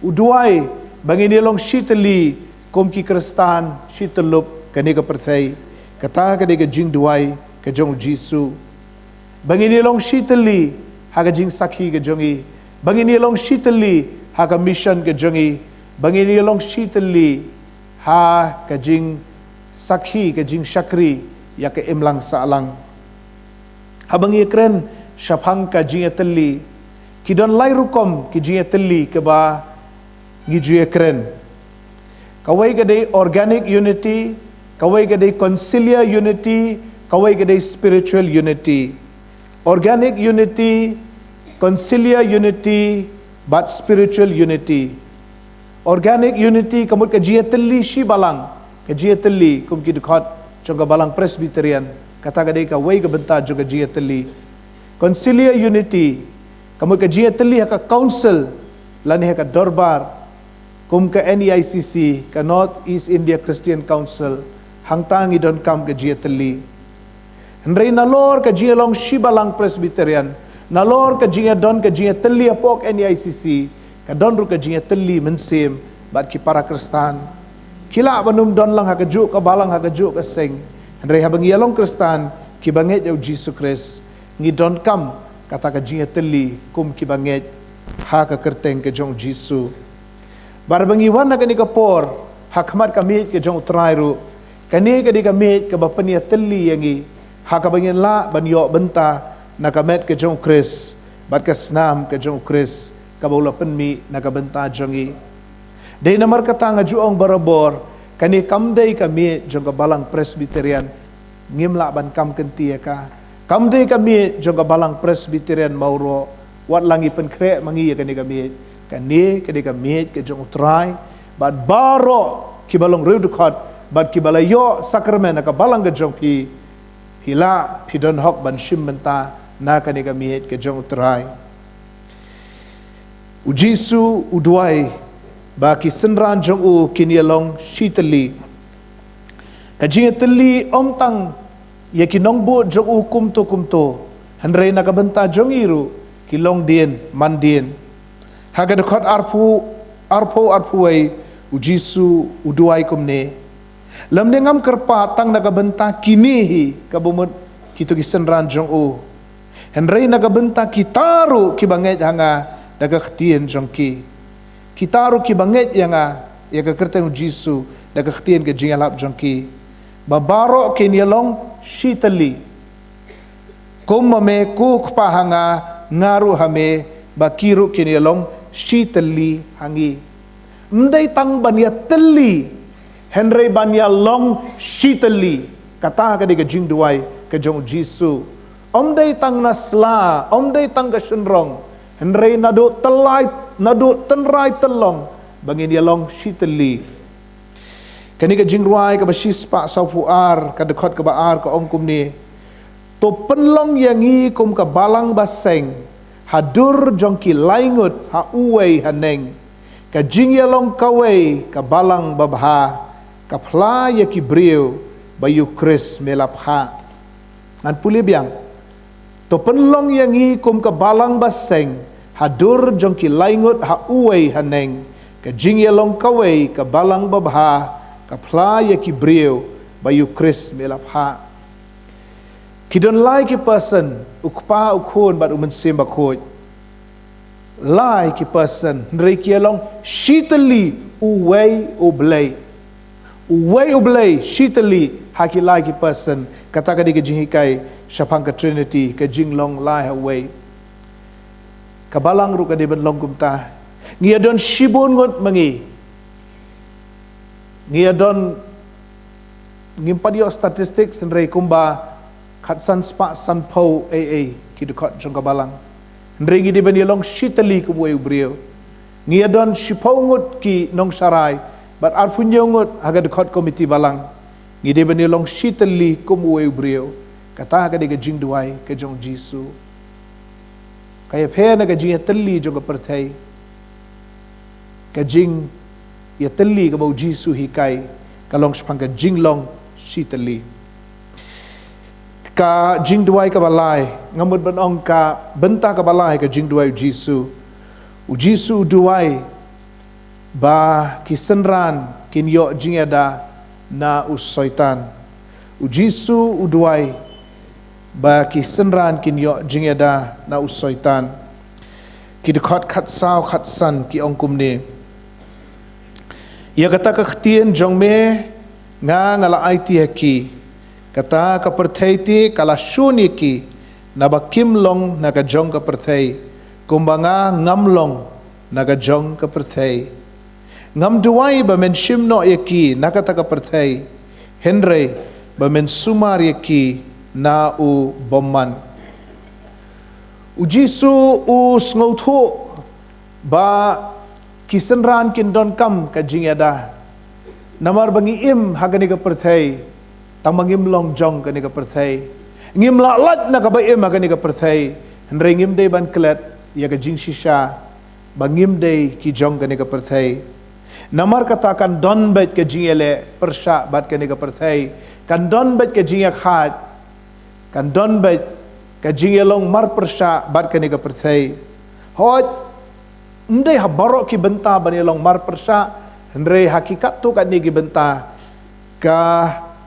U duwai ba ngin ïalong shi tylli kum ki Khristan shi tyllup kane ka pyrthei. Kata ka dei ka jingduwai ka jong u Jisu. Ba ngin ïalong shi tylli ha ka jingsakhi ka jong ngi. Ba ngin ïalong shi tylli ha ka mission ka jong ngi. Ba ngin ïalong shi tylli ha ka jingsakhi, ka jingshakri ïa ka imlang sahlang. Haba ngi ïakren shaphang ka jingïatylli, ki don lai rukom ki jingïatylli kaba ngi ju ïakren. Kawei ka dei organic unity, kawei ka dei conciliar unity, kawei ka dei spiritual unity. Organic unity, conciliar unity, bad spiritual unity. Organic unity ka mut ka jingïatylli shi balang, ka jingïatylli kum ki dkhot jong ka balang Presbyterian. Kata ka dei kawei ka bynta jong ka jingïatylli. Conciliar unity ka mut ka jingïatylli ha ka council lane ha ka dorbar, kum ka N E I C C, ka North East India Christian Council. Hangta ngi donkam ka jingïatylli. Hynrei nalor ka jingïalong shi balang Presbyterian, nalor ka jingïadon ka jingïatylli hapoh N E I C C, ka don ruh ka jingïatylli mynsiem bad ki para Khristan. Ki lah ban ym don lang ha kajuh ka balang, ha kajuh ka seng, hynrei haba ngi ïalong Khristan kiba ngeit ïa u Jisu Khrist, ngi donkam kata ka jingïatylli kum kiba ngeit ha ka kyrteng ka jong u Jisu. Bad haba ngi wan ha kane ka por ha khmat ka miej ka jong u Trai ruh, kane ka dei ka miej kaba pynïatylli ïa ngi, ha kaba ngin lah ban ïoh bynta na ka met ka jong u Khrist bad ka snam ka jong u Khrist kaba u la pynmih na ka bynta jong ngi. Dei namar kata nga ju ong barabor, kane kam dei ka miej jong ka balang Presbyterian. Ngim lah ban kam kynti ïa ka. Kam dei ka miej jong ka balang Presbyterian mawroh, wat la ngi pynkhreh ma ngi ïa kane ka miej. Kane ka dei ka miej ka jong u Trai bad baroh kiba long riewdkhot bad kiba la ïoh sakramen ha ka balang ka jong phi. Phi lah, phi don hok ban shim bynta na kane ka miej ka jong u Trai. U Jisu u duwai ba ki synran jong u kin ïalong shi tylli. Ka jingïatylli ym tang ïa ki nongbud jong u kumto kumto, hynrei na ka bynta jong ngi ruh ki longdien mandien. Ha ka dkhot arphew, arphew arphew wei, u Jisu u duwai kumne: Lymne ngam kyrpad tang na ka bynta kine hi, kaba mut kito ki synran jong u, hynrei na ka bynta kita ruh kiba ngeit ha nga da ka ktien jong ki. Kita ruh kiba ngeit ïa nga, ïa ka kyrteng u Jisu, da ka ktien ka jingïalap jong ki, ba baroh kin ïalong shi tylli. Kum ma me ko Kpa ha nga, nga ruh ha me, ba ki ruh kin ïalong shi tylli ha ngi. Ym dei tang ban ïatylli, hynrei ban ïalong shi tylli. Kata ka dei ka jingduwai ka jong u Jisu. Ym dei tang na sla, ym dei tang ka shynrong, hynrei naduh tynrai, naduh tynrai tyllong ba ngin ïalong shi tylli. Kane ka jingrwai kaba shispah sawphew ar, ka dkhot kaba ar ka ong kumne: To pynlong ïa ngi kum ka balang ba seng ha dur jong ki laingut ha uwei haneng, ka jingïalong kawei ka balang babha, ka phla ïa ki briew ba ïa u Khrist me la phah. Ngan pule biang. To pynlong ïa ngi kum ka balang ba seng ha dur jong ki laingut ha uwei haneng, ka jingïalong kawei ka balang babha, ka phla ïa ki briew ba ïa u Khrist me la phah. Ki don lai ki person, u Kpa, u Khun bad u Mynsiem Bakhuid. Lai ki person, hynrei ki ïalong shi tylli uwei u Blei. Uwei U Blei shitylli ha ki lai ki person. Kata ka dei ka jinghikai shaphang ka Trinity, ka jinglong lai ha uwei. Ka balang ruh ka dei ban long kumta. Ngi ïa don shibun ngut ma ngi. Ngi ïa don, ngim pat ïoh statistics, hynrei kumba khatsan spah sanphew ei ei ki dkhot jong ka balang. Hynrei ngi dei ban ïa long shitylli kum uwei u briew. Ngi ïa don shiphew ngut ki nongsharai bad arphew hynñiew ngut ha ka dkhot komiti balang. Ngi dei ban ïa long shitylli kum uwei u briew. Kata ka dei ka jingduwai ka jong U Jisu. Ka ïapher na ka jingïatylli jong ka pyrthei. Ka jingïatylli kaba U Jisu hikai ka long shaphang ka jinglong shitylli. Ka jingduwai kaba lai, nga mut ban ong ka bynta kaba lai ka jingduwai U Jisu. U Jisu u duwai ba ki synran kin ïoh jingïada na u Soitan. U Jisu u duwai ba ki synran kin ïoh jingïada na u Soitan. Ki dkhot khatsaw khatsan ki ong kumne: Ïa kata ka ktien jong me nga, nga la aiti ha ki. Kata ka pyrthei te ka la shun ïa ki, naba kim long na ka jong ka pyrthei, kumba nga ngam long na ka jong ka pyrthei. Ngam duwai ba men shim noh ïa ki na kata ka pyrthei, hynrei ba men sumar ïa ki na u bymman. U Jisu u sngewthuh ba ki synran kin donkam ka jingïada. Namar ba ngi im ha kane ka pyrthei, tang ba ngim long jong kane ka pyrthei. Ngim lah lait na kaba im ha kane ka pyrthei, hynrei ngim dei ban klet ïa ka jingshisha ba ngim dei ki jong kane ka pyrthei. Namar kata kan don beit ka jingïaleh pyrshah bad kane ka pyrthei. Kan don beit ka jingïakhaid. Kan don beit ka jingïalong mar pyrshah bad kane ka pyrthei. Hooid, ym dei ha baroh ki bynta ban ïalong mar pyrshah, hynrei ha ki katto katne ki bynta, ka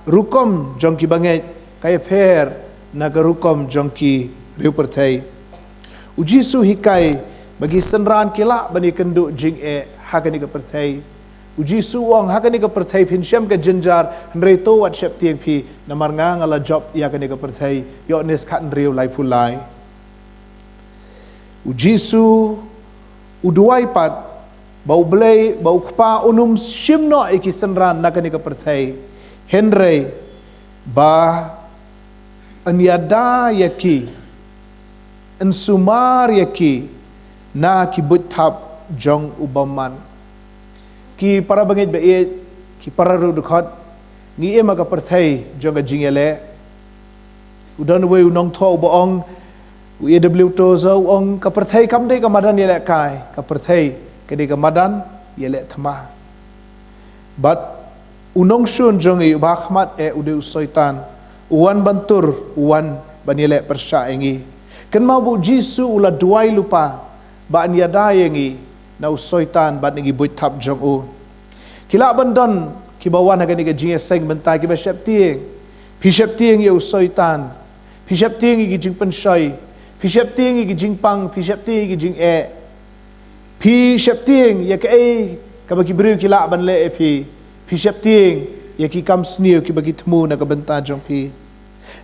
rukom jong ki bangeit ka ïapher na ka rukom jong ki riew pyrthei. U Jisu hikai ba ki synran ki lah ban ïakynduh jingeh ha kane ka pyrthei. U Jisu u ong, ha kane ka pyrthei phin shem ka jynjar, hynrei to wat sheptieng phi, namar nga, nga la jop ïa kane ka pyrthei. Ïoannis khathynriew, laiphew lai. U Jisu u duwai pat ba U Blei, ba U Kpa un ym shim noh ïa ki synran na kane ka pyrthei, hynrei ba yn ïada ïa ki, yn sumar ïa ki na ki buit thap jong u bymman. Ki para bangeit ba ïeit, ki para ruh dkhot, ngi im ha ka pyrthei jong ka jingïaleh. U don uwei u nongthoh uba ong, u A W Tozer u ong, ka pyrthei kam dei ka madan ïalehkai, ka pyrthei ka dei ka madan ïaleh thma. Bad u nongshun jong ngi uba ha khmat eh u dei u Soitan, u wan ban tur, u wan ban ïaleh pyrshah ïa ngi. Kynmaw ba U Jisu u la duwai lypa ba yn ïada ïa ngi na u Soitan bad na ki buit thap jong u. Ki lah ban don kiba wan ha kane ka jingïaseng mynta kiba sheptieng. Phi sheptieng ïa u Soitan. Phi sheptieng ïa ki jingpynshoi. Phi sheptieng ïa ki jingpang. Phi sheptieng ïa ki jingeh. Phi sheptieng ïa kaei kaba ki briew ki lah ban leh ïa phi. Phi sheptieng ïa ki kam sniew kiba ki thmu na ka bynta jong phi.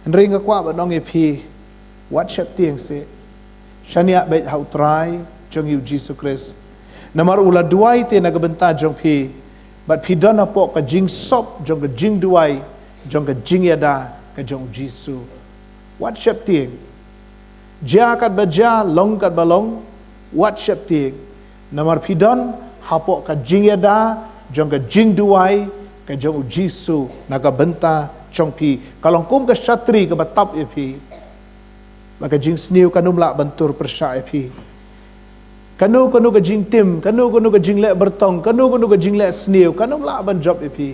Hynrei nga kwah ban ong ïa phi, wat sheptieng seh. Shaniah beit ha U Trai jong ngi U Jisu Khrist. Namar u la duwai te na ka bynta jong phi. Bad phi don hapoh ka jingsop jong ka jingduwai, jong ka jingïada ka jong U Jisu. Wat sheptieng. Jia katba jia, long katba long, wat sheptieng. Namar phi don hapoh ka jingïada jong ka jingduwai ka jong U Jisu na ka bynta jong phi. Ka long kum ka shatri kaba tap ïa phi. Ba ka jingsniew kan ym lah ban tur pyrshah ïa phi. Kano kano ka jingtim, kano kano ka jingleh byrtong, kano kano ka jingleh sniew kan ym lah ban jop ïa phi.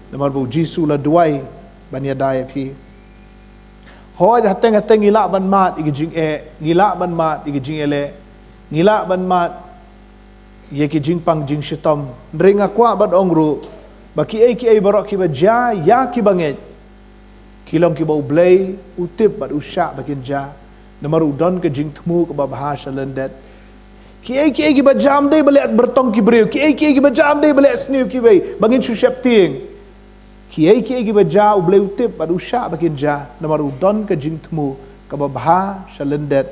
Namar ba U Jisu u la duwai ban ïada ïa phi. Hooid, hateng hateng ngi lah ban mad ïa ki jingeh, ngi lah ban mad ïa ki jingïaleh, ngi lah ban mad ïa ki jingpang jingshitom. Hynrei nga kwah ban ong ruh ba kiei kiei baroh kiba jia ïa ki bangeit, ki long kiba U Blei u tip bad u shah ba kin jia. Namar u don ka jingthmu kaba bha sha lyndet. Kiei kiei kiba jia ym dei ba leh byrtong ki briew, kiei kiei kiba jia ym dei ba leh sniew kiwei ba ngin shu sheptieng. Kiei kiei kiba jia, U Blei u tip bad u shah ba kin jia, namar u don ka jingthmu kaba bha sha lyndet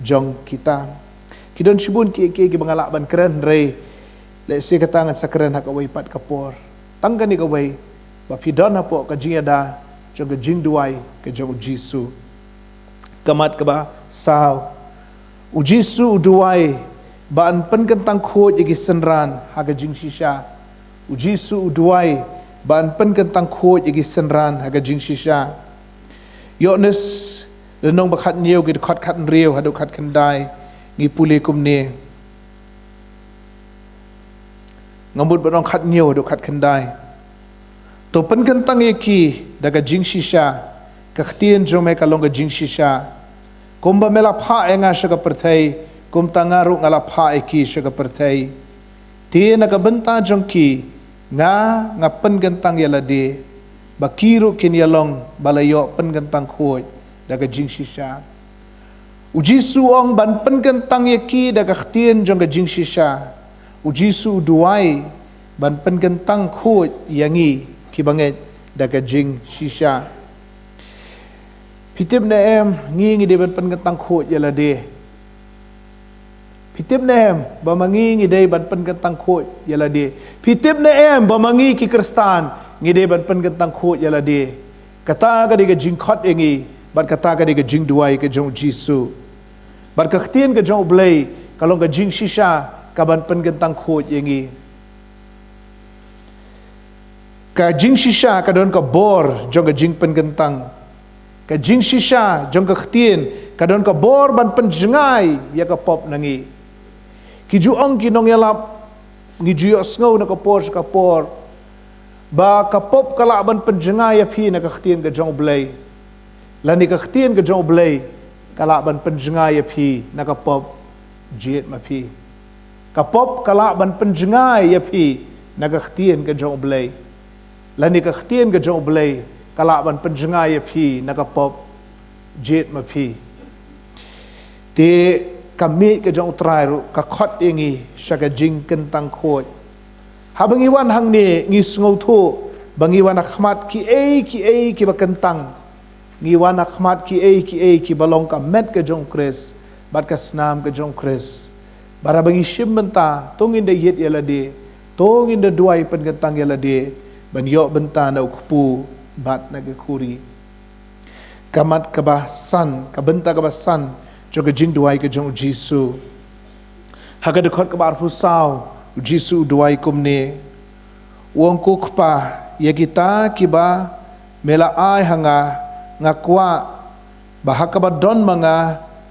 jong kita. Ki don shibun kiei kiei kiba nga lah ban kren, hynrei lehse kata ngan sa kren ha kawei pat ka por. Tang kane kawei, ba phi don hapoh ka jingïada jong ka jingduwai ka jong U Jisu. Ka mat kaba saw, U Jisu u duwai ba yn pynkyntang khuid ïa ki synran ha ka jingshisha. U Jisu u duwai ba yn pynkyntang khuid ïa ki synran ha ka jingshisha. Ïoannis lynnong ba khathynñiew, ki dkhot khathynriew haduh khatkhyndai, ngi pule kumne. Nga mut ban ong khathynñiew haduh khatkhyndai. To pynkyntang ïa ki da ka jingshisha, ka ktien jong me ka long ka jingshisha. Kumba me la phah ïa nga sha ka pyrthei, kumta nga ruh nga la phah ïa ki sha ka pyrthei. Te na ka bynta jong ki, nga, nga pynkyntang ïa lade, ba ki ruh kin ïalong ba la ïoh pynkyntang khuid da ka jingshisha. U Jisu u ong ban pynkyntang ïa ki da ka ktien jong ka jingshisha. U Jisu u duwai ban pynkyntang khuid ïa ngi ki bangeit da ka jingshisha. Phi tip ne em, ngi ngi dei ban pynkyntang khuid ïa lade? Phi tip ne em ba ma ngi ngi dei ban pynkyntang khuid ïa lade? Phi tip ne em ba ma ngi ki Khristan ngi dei ban pynkyntang khuid ïa lade? Kata ka dei ka jingkhot ïa ngi, bad kata ka dei ka jingduwai ka jong U Jisu. Bad ka ktien ka jong U Blei ka long ka jingshisha ka ban pynkyntang khuid ïa ngi. Ka jingshisha ka don ka bor jong ka jingpynkyntang. Ka jingshisha jong ka ktien ka don ka bor ban pynjngai ïa ka pop na ngi. Ki ju ong ki nongïalap, ngi ju ïohsngew na ka por sha ka por, ba ka pop ka lah ban pynjngai ïa phi na ka ktien ka jong U Blei. Lane ka ktien ka jong U Blei ka lah ban pynjngai ïa phi na ka pop. Jied ma phi. Ka pop ka lah ban pynjngai ïa phi na ka ktien ka jong U Blei. Lane ka ktien ka jong U Blei ka lah ban pynjngai ïa phi na ka pop. Jied ma phi. Te ka miej ka jong U Trai ruh ka khot ïa ngi sha ka jingkyntang khuid. Haba ngi wan hangne ngi sngewthuh ba ngi wan ha khmat kiei kiei kiba kyntang. Ngi wan ha khmat kiei kiei kiba long ka met ka jong U Khrist bad ka snam ka jong U Khrist. Bad haba ngi shim bynta, to ngin da ïit ïa lade, to ngin da duwai pynkyntang ïa lade ban ïoh bynta na u kpu bad na ka khuri. Ka mat kaba san, ka bynta kaba san jong ka jingduwai ka jong U Jisu. Ha ka dkhot kaba arphew saw, U Jisu u duwai kumne. U ong, Ko Kpa, ïa kita kiba me la ai ha nga, nga kwah ba ha kaba don ma nga,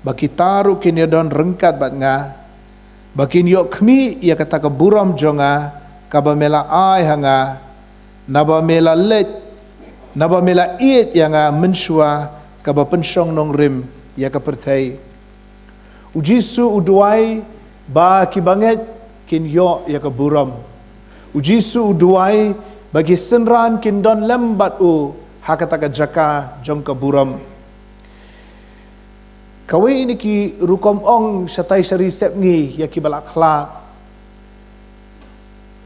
ba kita ruh kin ïadon ryngkat bad nga, ba kin ïoh khmih ïa kata ka burom jong nga kaba me la ai ha nga, naba me la leit, naba me la ïeit ïa nga mynshuwa kaba pynshong nongrim ïa ka pyrthei. U Jisu u duwai ba ki bangeit kin ïoh ïa ka burom. U Jisu u duwai ba ki synran kin don lem bad u ha kata ka jaka jong ka burom. Kawei na ki rukom ong shatai shari sepngi ïa kiba la khlad.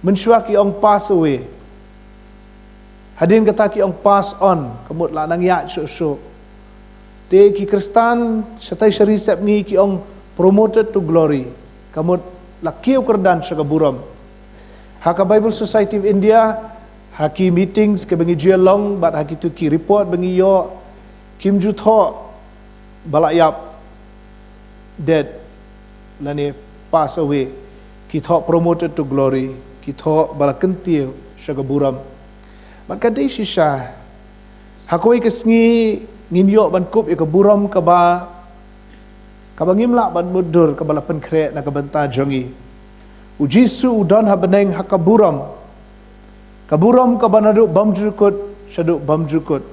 Mynshuwa ki ong pass away. Hadien kata ki ong pass on, ka mut la nang ïaid shuh shuh. Te ki Khristan shatai shari sepngi ki ong promoted to glory, ka mut la kiew kyrdan sha ka burom. Ha ka Bible Society of India, ha ki meetings kiba ngi ju ïa long bad ha kitu ki report ba ngi ïoh, kim ju thoh ba la ïap, dead, lane pass away. Ki thoh promoted to glory, ki thoh ba la kyntiew sha ka burom. Bad ka dei shisha, ha kawei ka sngi ngin ïoh ban kup ïa ka burom kaba, kaba ngim lah ban mutdur, kaba la pynkhreh na ka bynta jong ngi. U Jisu u don ha bneng ha ka burom. Ka burom kaba naduh bymjukut shaduh bymjukut.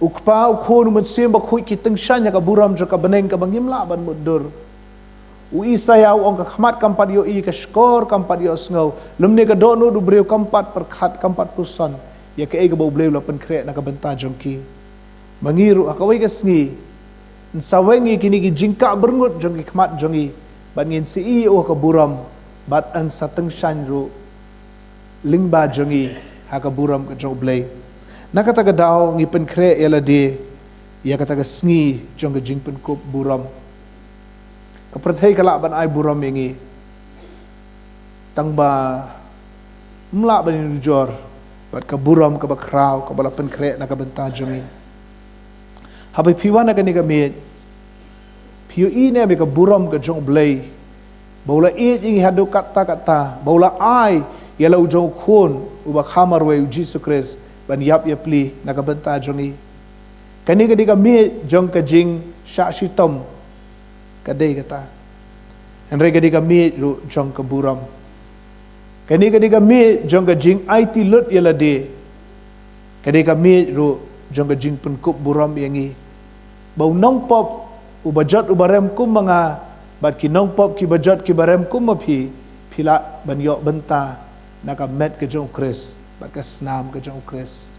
U Kpa, U Khun, U Mynsiem Bakhuid ki tyngshaiñ ha ka burom jong ka bneng kaba ngim lah ban mutdur. U Isaïah u ong, ka khmat kam pat ïohi, ka shkor kam pat ïohsngew, lymne ka dohnud u briew kam pat pyrkhat, kam pat puson ïa kaei kaba U Blei u la pynkhreh na ka bynta jong ki. Ma ngi ruh ha kawei ka sngi, yn sa weng ïa kine ki jingkah byrngut jong ki khmat jong ngi, bad ngin sa ïoh ïa ka burom, bad yn sa tyngshaiñ ruh lyngba jong ngi ha ka burom ka jong U Blei. Na kata ka daw ngi pynkhreh ïa lade ïa kata ka sngi jong ka jingpynkup burom. Ka pyrthei ka lah ban ai burom ïa ngi, tang ba ym lah ban ïanujor bad ka burom kaba khraw kaba la pynkhreh na ka bynta jong ngi. Haba phi wan ha kane ka miej, phi ïohi ne em ïa ka burom ka jong U Blei, ba u la ïeit ïa ngi haduh katta katta, ba u la ai ïa la u jong u Khun uba kha marwei, U Jisu Khrist, ban ïap ïapli na ka bynta jong ngi. Kane ka dei ka miej jong ka jingshah shitom, ka dei kata. Hynrei ka dei ka miej ruh jong ka burom. Kane ka dei ka miej jong ka jingaiti lut ïa lade. Ka dei ka miej ruh jong ka jingpynkup burom ïa ngi. Ba u nongpop uba jot uba rem kum ma nga, bad ki nongpop kiba jot kiba rem kum ma phi, phi lah ban ïoh bynta na ka met ka jong U Khrist bad ka snam ka jong U Khrist.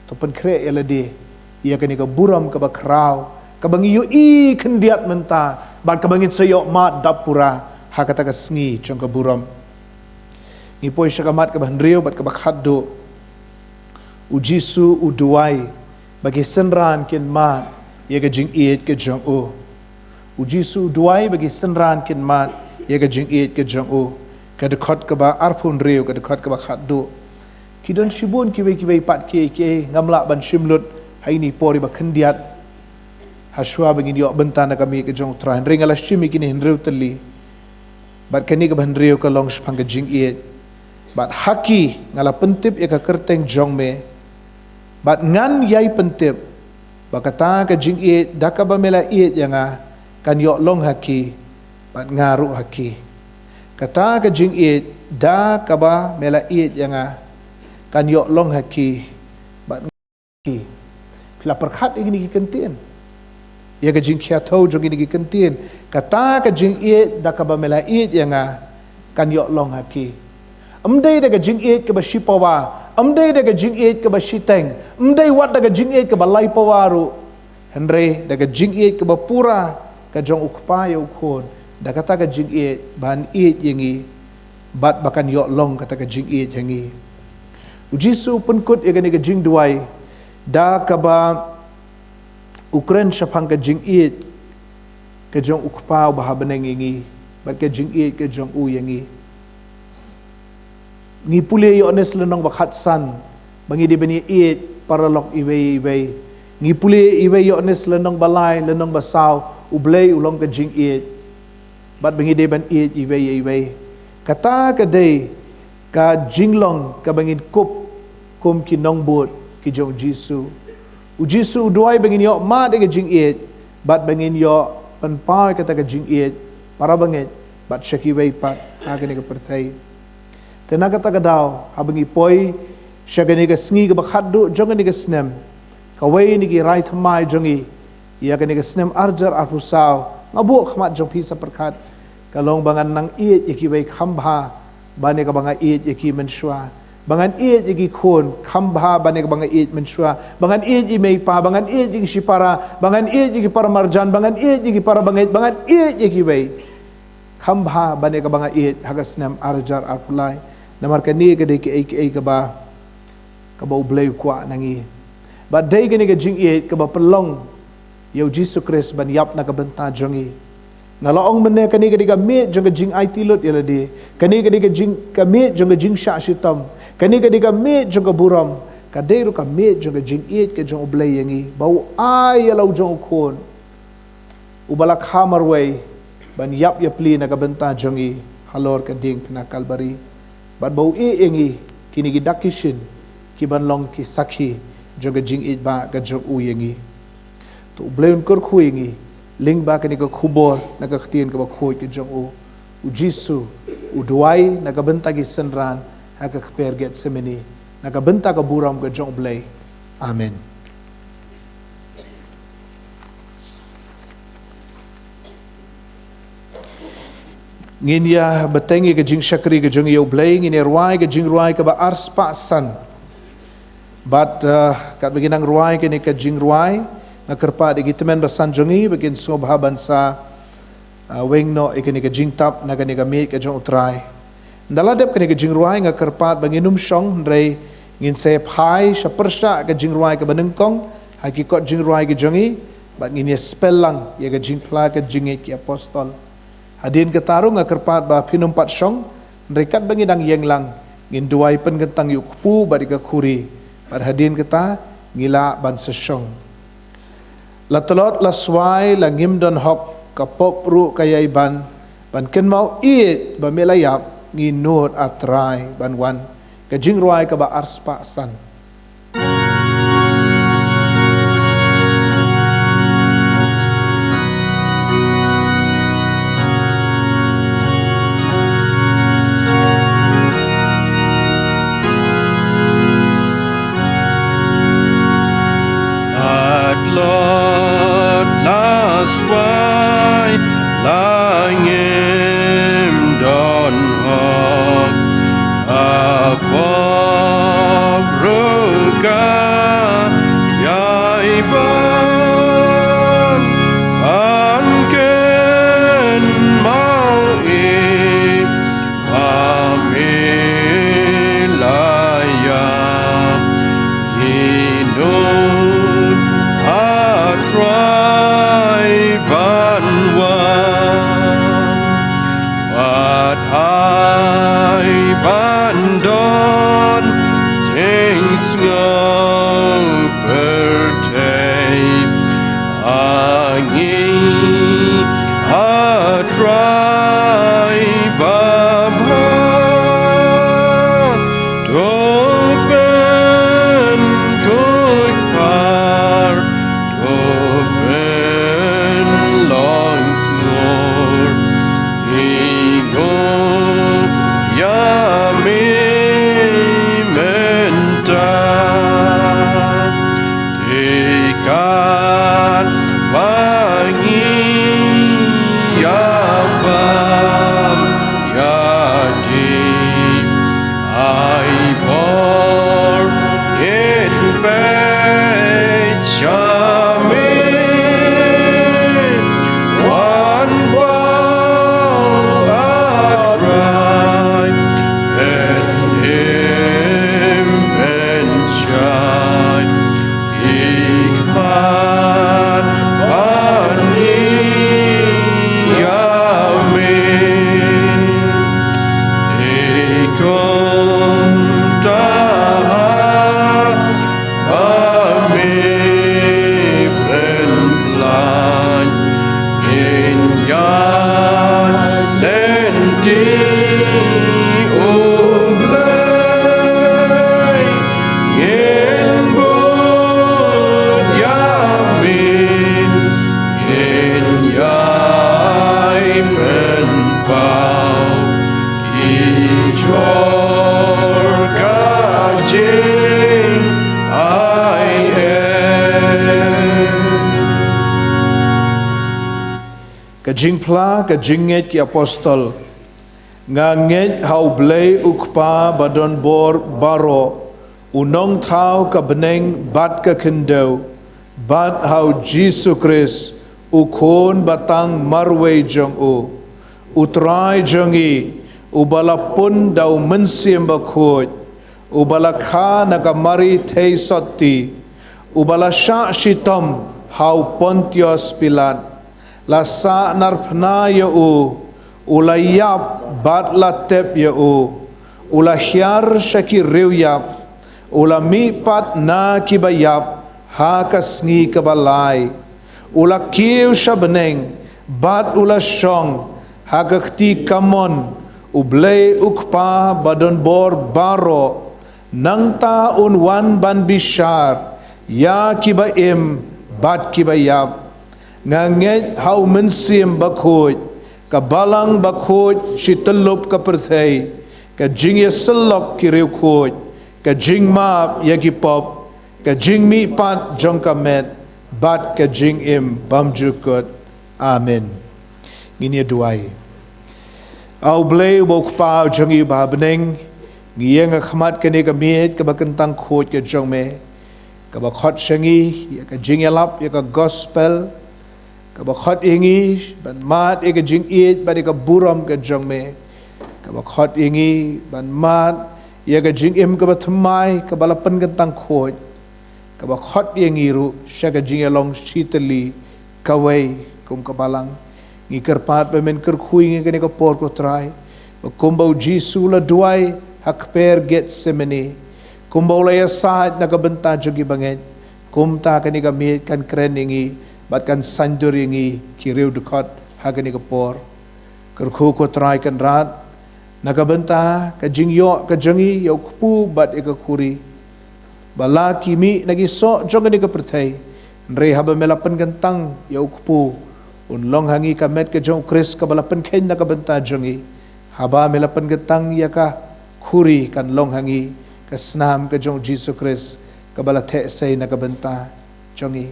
To pynkhreh ïa lade ïa kane ka burom kaba khraw, kaba ngi ïohi khyndiat mynta, bad kaba ngin sa ïoh mad dap pura ha kata ka sngi jong ka burom. Ngi poi sha ka mat kaba hynriew bad kaba khatduh. U Jisu u duwai ba ki synran kin mad ïa ka jingïeit ka jong u. U Jisu u duwai ba ki synran kin mad ïa ka jingïeit ka jong u. Ka dkhot kaba arphew hynriew, ka dkhot kaba khatduh. Ki don shibun kiwei kiwei pat kiei kiei, ngam lah ban shim lut ha ine i por iba khyndiat, hashwa ba ngin ïoh bynta na ka miej ka jong U Trai. Hynrei nga la shim ïa kine hynriew tylli. Bad kane kaba hynriew ka long shaphang ka jingïeit. Bad ha ki nga la pyntip ïa ka kyrteng jong me. Bad ngan ïai pyntip ba kata ka jingïeit da kaba me la ïeit ïa nga kan ïoh long ha ki, bad nga ruh ha ki. Kata ka jingïeit da kaba me la ïeit ïa nga kan ïoh long ha ki, bad nga ki. Phi la pyrkhat ïa kine ki kyntien? Ïa ka jingkhia thew jong kine ki kyntien. Kata ka jingïeit da kaba me la ïeit ïa nga kan ïoh long ha ki. Ym dei da ka jingïeit kaba shi pawa, ym dei da ka jingïeit kaba shiteng, ym dei wat da ka jingïeit kaba lai pawa ruh. Hynrei da ka jingïeit kaba pura ka jong U Kpa ïa U Khun, da kata ka jingïeit ban ïeit ïa ngi, bad ba kan ïoh long kata ka jingïeit ha ngi. U Jisu u pynkut ïa kane ka jingduwai da kaba u kren shaphang ka jingïeit ka jong U Kpa uba ha bneng ïa ngi, bad ka jingïeit ka jong u ïa ngi. Ngi pule Ïoannis lynnong ba khatsan, ba ngi dei ban ïeit paralok iwei ïa iwei. Ngi pule iwei Ïoannis lynnong ba lai, lynnong ba saw, U Blei u long ka jingïeit. Bad ba ngi dei ban ïeit iwei ïa iwei. Kata ka dei ka jinglong kaba ngin kup kum ki nongbud ki jong U Jisu. U Jisu u duwai ba ngin ïoh mad ïa ka jingïeit, bad ba ngin ïoh pynpaw ïa kata ka jingïeit para bangeit, bad sha kiwei pat ha kane ka pyrthei. Te na kata ka daw, haba ngi poi sha kane ka sngi kaba khatduh jong kane ka snem, kawei na ki rai thymmai jong ngi ïa kane ka snem arhajar arphew saw, nga buh khmat jong phi sa pyrkhat, ka long ba ngan nang ïeit ïa kiwei kham bha ban ïa kaba nga ïeit ïa ki mynshuwa. Ba ngan ïeit ïa ki khun kham bha ban ïa kaba nga ïeit mynshuwa. Ba ngan ïeit ïa i mei i pa, ba ngan ïeit ïa ki shipara, ba ngan ïeit ïa ki para marjan, ba ngan ïeit ïa ki para bangeit, ba ngan ïeit ïa kiwei kham bha ban ïa kaba nga ïeit ha ka snem arhajar arphew lai. Namar kane ka dei kaei kaei kaba, kaba U Blei u kwah na ngi. Bad dei kane ka jingïeit kaba pynlong ïa U Jisu Khrist ban ïap na ka bynta jong ngi. Nga la ong mynne, kane ka dei ka miej jong ka jingaiti lut ïa lade. Kane ka dei ka jing, ka miej jong ka jingshah shitom. Kane ka dei ka miej jong ka burom. Ka dei ruh ka miej jong ka jingïeit ka jong U Blei ïa ngi, ba u ai ïa la u jong u Khun uba la kha marwei ban ïap ïapli na ka bynta jong ngi halor ka diengphna Kalbari. Bad ba u ïeh ïa ngi, kine ki dak ki shin, ki ban long ki sakhi jong ka jingïeit ba ka jong u ïa ngi. To U Blei un kyrkhu ïa ngi lyngba kane ka khubor na ka ktien kaba khuid ka jong u. U Jisu u duwai na ka bynta ki synran ha ka kper Gethsemane, na ka bynta ka burom ka jong U Blei. Amen. Ngin ïa bteng ïa ka jingshakri ka jong ïa U Blei, ngin ïa rwai ka jingrwai kaba arspah san. Bad, eh, katba ngi nang rwai kane ka jingrwai, nga kyrpad ïa ki tymmen basan jong ngi ba kin sngewbha ban sa, eh, weng noh ïa kane ka jingtap na kane ka miej ka jong U Trai. Ynda la dep kane ka jingrwai, nga kyrpad ba ngin ym shong, hynrei Ngin sa phai sha pyrshah ka jingrwai kaba nyngkong ha ki kot jingrwai ki jong ngi, bad ngin ïa spell lang ïa ka jingphla ka jingngeit ki apostol. Hadien kata ruh nga kyrpad ba phin ym pat shong, hynrei katba ngi dang ïeng lang, ngin duwai pynkyntang ïa u kpu bad ïa ka khuri, bad hadien kata ngi lah ban sa shong. La tlot la swai la ngim don hok, ka pop ruh ka ïai ban, ban kynmaw ïeit ba me la ïap, ngi nud A Trai ban wan. Ka jingrwai kaba arspah san. La tlot la swai la ngim don hok, ka pop ruh ka ïai ban, ban kynmaw ïa ka me la ïap, ngi nud A Trai ban wan. Wat ai ban don jingsngew pyrthei, ha ngi A Trai babha. To pynkhuid par, to pynlong sngur, ngi ngop ïa me mynta. Te katba ngi ïa bam ïa dih, ai bor ngin peit sha me. Wan kwah A Trai, pynhim pynshai, ki khmat ban ïa me. Te kumta ha ba me pynplan, ngin ïaid lynti U Blei, ngin bud ïa me, ngin ïai pynpaw ki jhur ka jingaiei. Ka jingphla ka jingngeit ki apostol. Nga ngeit ha U Blei U Kpa badonbor baroh, U Nongthaw ka bneng bad ka khyndew, bad ha U Jisu Khrist, U Khun batang marwei jong U, U Trai jong ngi, uba la pun da U Mynsiem Bakhuid, uba la kha na ka Mari theisotti, uba la shah shitom ha U Pontius Pilat, la sahnarphna ïa U, U la ïap bad la tep ïa U, U la hiar sha ki riewïap, U la mihpat na kiba ïap ha ka sngi kaba lai, U la kiew sha bneng, bad U la shong ha ka kti kamon U Blei U Kpa badonbor baroh. Nangta Un wan ban bishar ïa kiba im bad kiba ïap. Nga ngeit ha U Mynsiem Bakhuid, ka Balang Bakhuid shityllup ka pyrthei, ka jingïasyllok ki riewkhuid, ka jingmap ïa ki pop, ka jingmihpat jong ka met, bad ka jingim bymjukut. Amen. Ngin ïa duwai. A U Blei uba U Kpa jong ngi uba ha bneng, ngi ïeng ha khmat kane ka miej kaba kyntang khuid ka jong Me, kaba khot sha ngi ïa ka jingïalap ïa ka gospel, kaba khot ïa ngi ban mad ïa ka jingïeit bad ïa ka burom ka jong Me, kaba khot ïa ngi ban mad ïa ka jingim kaba thymmai kaba la pynkyntang khuid, kaba khot ïa ngi ruh sha ka jingïalong shitylli kawei kum ka balang. Ngi kyrpad ba men kyrkhu ïa ngi kane ka por, ko Trai, ba kumba u Jisu u la duwai ha kper Getsemane, kumba u la ïasaid na ka bynta jong ki bangeit, kumta kane ka miej kan kren ïa ngi bad kan saiñdur ïa ngi ki riewdkhot ha kane ka por. Kyrkhu, ko Trai Kynrad, na ka bynta ka jingïoh ka jong ngi ïa u kpu bad ïa ka khuri, ba la ki mih na ki soh jong kane ka pyrthei, hynrei haba me la pynkyntang ïa u kpu, un long ha ngi ka met ka jong u Khrist kaba la pynkheiñ na ka bynta jong ngi. Haba me la pynkyntang ïa ka khuri, kan long ha ngi ka snam ka jong u Jisu Khrist kaba la theh sei na ka bynta jong ngi.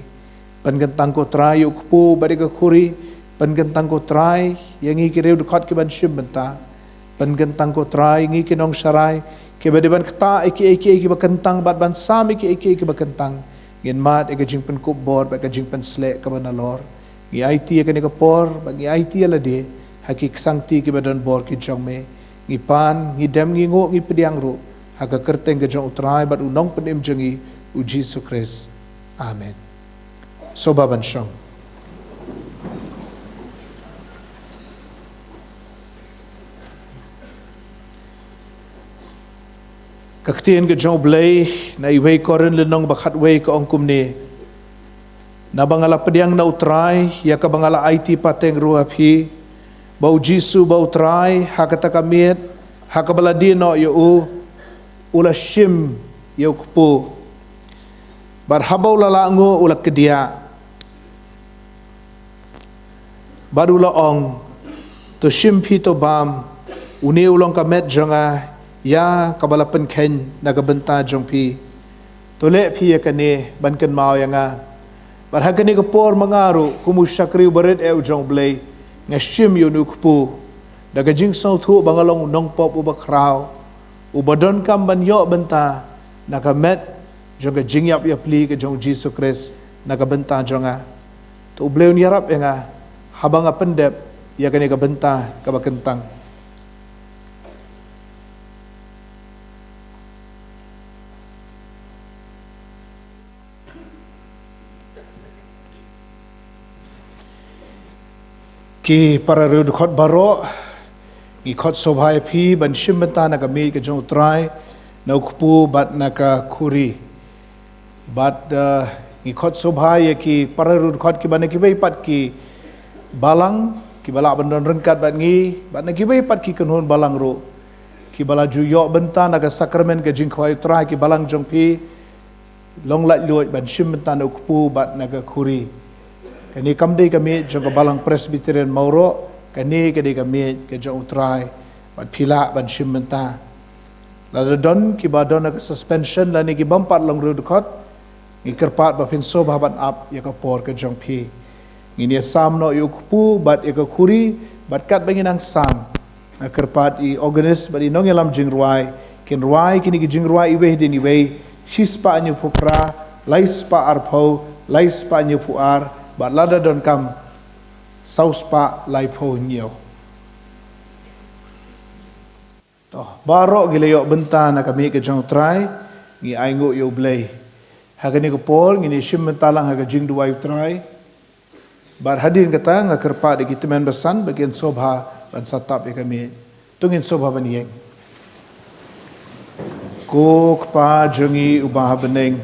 Pynkyntang, ko Trai, ïa u kpu bad ïa ka khuri. Pynkyntang, ko Trai, ïa ngi ki riewdkhot ki ban shim bynta. Pynkyntang, ko Trai, ngi ki nongsharai kiba dei ban ktah ïa kiei kiei kiba kyntang bad ban sam ïa kiei kiei kiba kyntang. Ngin mad ïa ka jingpynkup bor bad ka jingpynsleh kaba nalor. Ngi aiti ïa kane ka por bad ngi aiti ïa lade ha ki ksangti kiba don bor ki jong me. Ngi pan, ngi dem, ngi nguh, ngi pdiang ruh ha ka kyrteng ka jong u Trai bad u Nongpynim jong ngi, u Jisu Khrist. Amen. Sngewbha ban shong. Ka ktien ka jong U Blei na Iwei Korinth lynnong ba khatwei ka ong kumne: Naba nga la pdiang na u Trai ïa kaba nga la aiti pateng ruh ha phi, ba u Jisu ba u Trai, ha kata ka miet ha kaba la die noh ïa u, u la shim ïa u kpu. Bad haba u la lah nguh, u la kdiah. Bad u la ong, to shim phi, to bam, une u long ka met jong nga, ïa kaba la pynkheiñ na ka bynta jong phi. To leh phi ïa kane ban kynmaw ïa nga. Bad ha kane ka por ma nga ruh, kum u shakri uba rit eh u jong U Blei, nga shim ïa une u kpu da ka jingsngewthuh ba nga long u nongpop uba khraw, uba donkam ban ïoh bynta na ka met jong ka jingïap ïapli ka jong u Jisu Khrist na ka bynta jong nga. To U Blei un ïarap ïa nga haba nga pyndep ïa kane ka bynta kaba kyntang. Ki para riewdkhot baroh, ngi khot sngewbha ïa phi ban shim bynta na ka miej ka jong u Trai, na u kpu bad na ka khuri. Bad, eh, ngi khot sngewbha ïa ki para riewdkhot kiba na kiwei pat ki balang kiba lah ban don ryngkat bad ngi, bad na kiwei pat ki kynhun balang ruh kiba la ju ïoh bynta na ka sakramen ka jingkhawai u Trai, ki balang jong phi, long laitluid ban shim bynta na u kpu bad na ka khuri. Kane kam dei ka miej jong ka Balang Presbyterian Mawroh, kane ka dei ka miej ka jong u Trai, bad phi lah ban shim bynta. Lada don kiba don na ka suspension lane ki bym pat long riewdkhot, ngi kyrpad ba phin sngewbha ban ap ïa ka por ka jong phi. Ngin ïa sam noh ïa u kpu bad ïa ka khuri, bad katba ngi nang sam, nga kyrpad ïa i organist bad i nongïalam jingrwai kin rwai kine ki jingrwai iwei hadien iwei, shispah hynñiewphew phra, laispah arphew, laispah hynñiewphew ar, bad lada donkam, sawspah laiphew hynñiew. To, baroh ngi la ïoh bynta na ka miej ka jong u Trai, ngi ainguh ïa U Blei. Ha kane ka por ngin ïa shim bynta lang ha ka jingduwai u Trai. Bad hadien kata nga kyrpad ïa ki tymmen basan ba kin sngewbha ban sa tap ïa ka miej. To ngin sngewbha ban ïeng. Ko Kpa jong ngi uba ha bneng,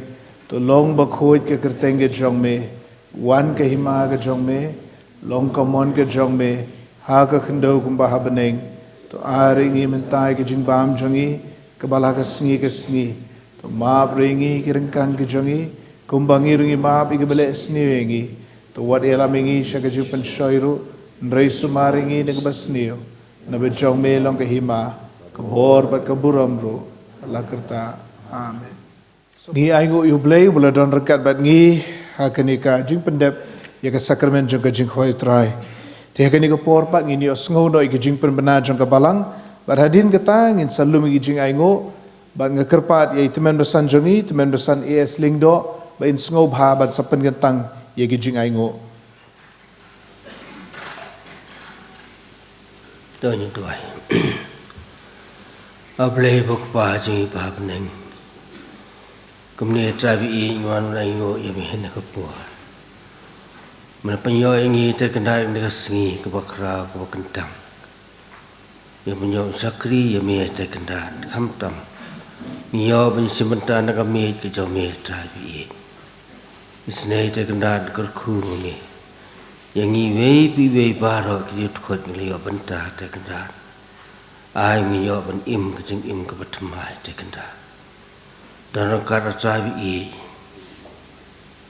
to long bakhuid ka kyrteng ka jong me, wan ka hima ka jong me, long ka mon ka jong me, ha ka khyndew kumba ha bneng. To ai ruh ïa ngi mynta ïa ka jingbam jong ngi kaba la ka sngi ka sngi. To map ruh ïa ngi ki ryngkang ka jong ngi, kumba ngi ruh ngi map ïa kiba leh sniew ïa ngi. To wat ïalam ïa ngi sha ka jingpynshoi ruh, hynrei sumar ïa ngi na kaba sniew. Naba jong me long ka hima, ka bor bad ka burom ruh la kyrta. Amen. Ngi ainguh ïa U Blei uba la don ryngkat bad ngi ha kane ka jingpyndep ïa ka sakramen jong ka jingkhawai u Trai. Te ha kane ka por pat ngin ïohsngew noh ïa ka jingpynbna jong ka balang, bad hadien kata ngin sa lum ïa ka jingainguh, bad nga kyrpad ïa i tymmen basan jong ngi, tymmen basan A S Lyngdoh, ba in sngewbha ban sa pynkyntang ïa ka jingainguh. To ngin duwai. A Blei ba Kpa jong ngi ba ha bneng, kumne Trai ba ïeit, ngi wan ban ainguh ïa me ha kane ka por. Me la pynïoh ïa ngi Trai Kynrad ha kane ka sngi kaba khraw kaba kyntang, ïa ban ïoh shakri ïa me Trai Kynrad. Khamtam ngi ïoh ban shim bynta na ka miej ka jong me Trai ba ïeit. Isynei Trai Kynrad, kyrkhu ma me ïa ngi iwei pa iwei baroh ki riewdkhot ngi la ïoh bynta Trai Kynrad. Ai ngi ïoh ban im ka jingim kaba thymmai Trai Kynrad. Don ryngkat Trai ba ïeit,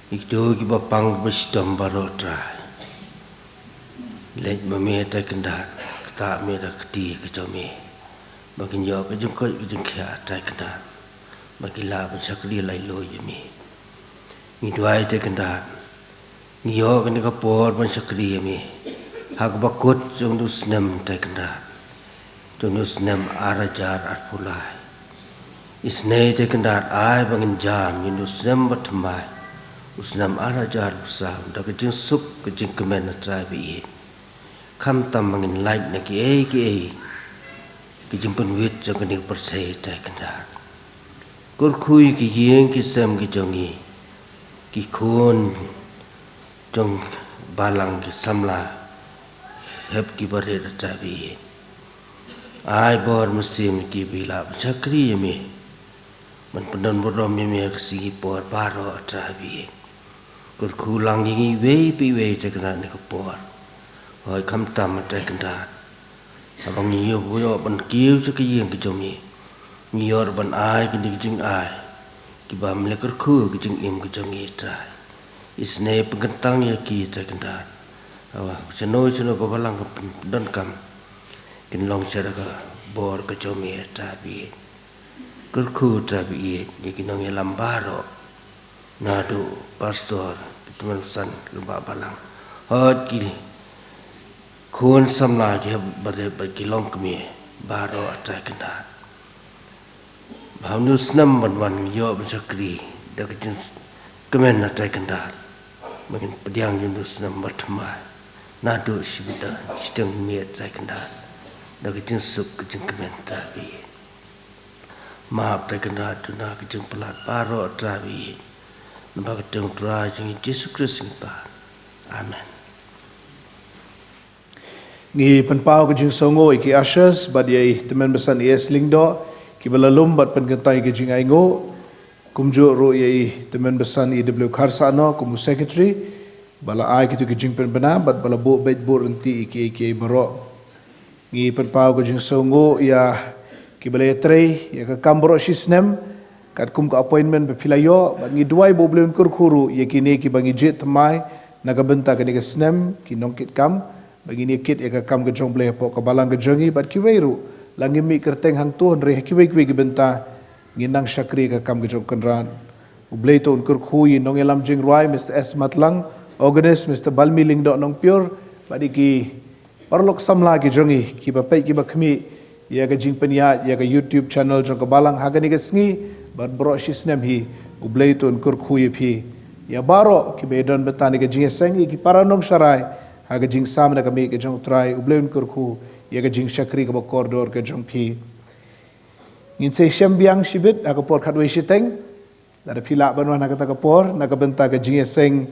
ïa kito kiba pang kiba shitom baroh Trai, leit ma me Trai Kynrad, ktah me da ka kti ka jong me, ba kin ïoh ka jingkoit ka jingkhiah Trai Kynrad, ba kin lah ban shakri laitluid ïa me. Ngi duwai Trai Kynrad, ngi ïoh kane ka por ban shakri ïa me ha kaba kut jong une u snem Trai Kynrad, jong une u snem ar hajar arphew lai. Isynei Trai Kynrad, ai ba ngin jam ïa une u snem ba thymmai, u snem ar hajar arphew saw, da ka jingsuk ka jingkmen Trai ba ïeit. Khamtam ba ngin lait na kiei kiei ki jingpynwit jong kane ka pyrthei Trai Kynrad. Kyrkhu ïa ki ïing ki sem ki jong ngi, ki khun jong balang, ki samla, hep ki barit Trai ba ïeit. Ai bor mynsiem ïa ki ba kin lah ban shakri ïa me, ban pyndon burom ïa me ha ka sngi por baroh Trai ba ïeit. Kyrkhu lang ïa ngi iwei pa iwei Trai Kynrad ha kane ka por. Hooid, khamtam Trai Kynrad, haba ngi ïoh, ïoh ban kiew sha ka ïing ka jong me, ngi ïoh ban ai kine ki jingai kiba me la kyrkhu ha ka jingim ka jong ngi Trai. Isynei pynkyntang ïa ki Trai Kynrad, haba shano shano ka balang ka pyn-, pyndonkam, kin long sha da ka bor ka jong me Trai ba ïeit. Kyrkhu Trai ba ïeit ïa ki nongïalam baroh, naduh pastor, ki tymmen basan, ki rangbah balang, hooid ki khun samla, ki hep barit bad ki longkmie baroh Trai Kynrad. Ba ha une u snem ban wan ngi ïoh ban shakri da ka jingkmen Trai Kynrad, ba ngin pdiang ïa une u snem ba thymmai naduh shibit da shiteng miet Trai Kynrad, da ka jingsuk ka jingkmen Trai ba ïeit. Map Trai Kynrad, duna ka jingpalat baroh Trai ba ïeit. Namar ka kyrteng u Trai jong ngi Jisu Khrist ngi pan. Amen. Ngi pynpaw ka jingsngewnguh ïa ki ushers bad ïa i Tymmen Basan E S Lyngdoh kiba la lum bad pynkyntait ïa ka jingainguh. Kumjuh ruh ïa i Tymmen Basan E W Kharsahno kum u secretary, ba la ai kito ki jingpynbna bad ba la buh beit buh ryntih ïa kiei kiei baroh. Ngi pynpaw ka jingsngewnguh ïa kiba la ïatrei ïa ka kam baroh shi snem, katkum ka appointment ba phi la ïoh, bad ngi duwai ba U Blei un kyrkhu ruh ïa kine kiba ngi jied thymmai na ka bynta kane ka snem, ki nongkitkam, ba ngin ïakit ïa ka kam ka jong U Blei hapoh ka balang ka jong ngi, bad kiwei ruh la ngim mih kyrteng hangto, hynrei ha kiwei kiwei ki bynta ngin nang shakri ïa ka kam ka jong U Kynrad. U Blei to un kyrkhu ïa i nongïalam jingrwai Mister S Matlang, organist Mister Balmi Lyngdoh Nongpyiur, bad ïa ki paralok samla ki jong ngi kiba peit kiba khmih ïa ka jingpynïaid ïa ka YouTube channel jong ka balang ha kane ka sngi bad baroh shi snem hi. U Blei to un kyrkhu ïa phi. Ïa baroh kiba ïadon bynta ha kane ka jingïaseng, ïa ki para nongsharai ha ka jingsam na ka miej ka jong U Trai, U Blei un kyrkhu ïa ka jingshakri kaba kordor ka jong phi. Ngin sa ïashem biang shibit ha ka por khatwei shiteng. Lada phi lah ban wan ha kata ka por na ka bynta ka jingïaseng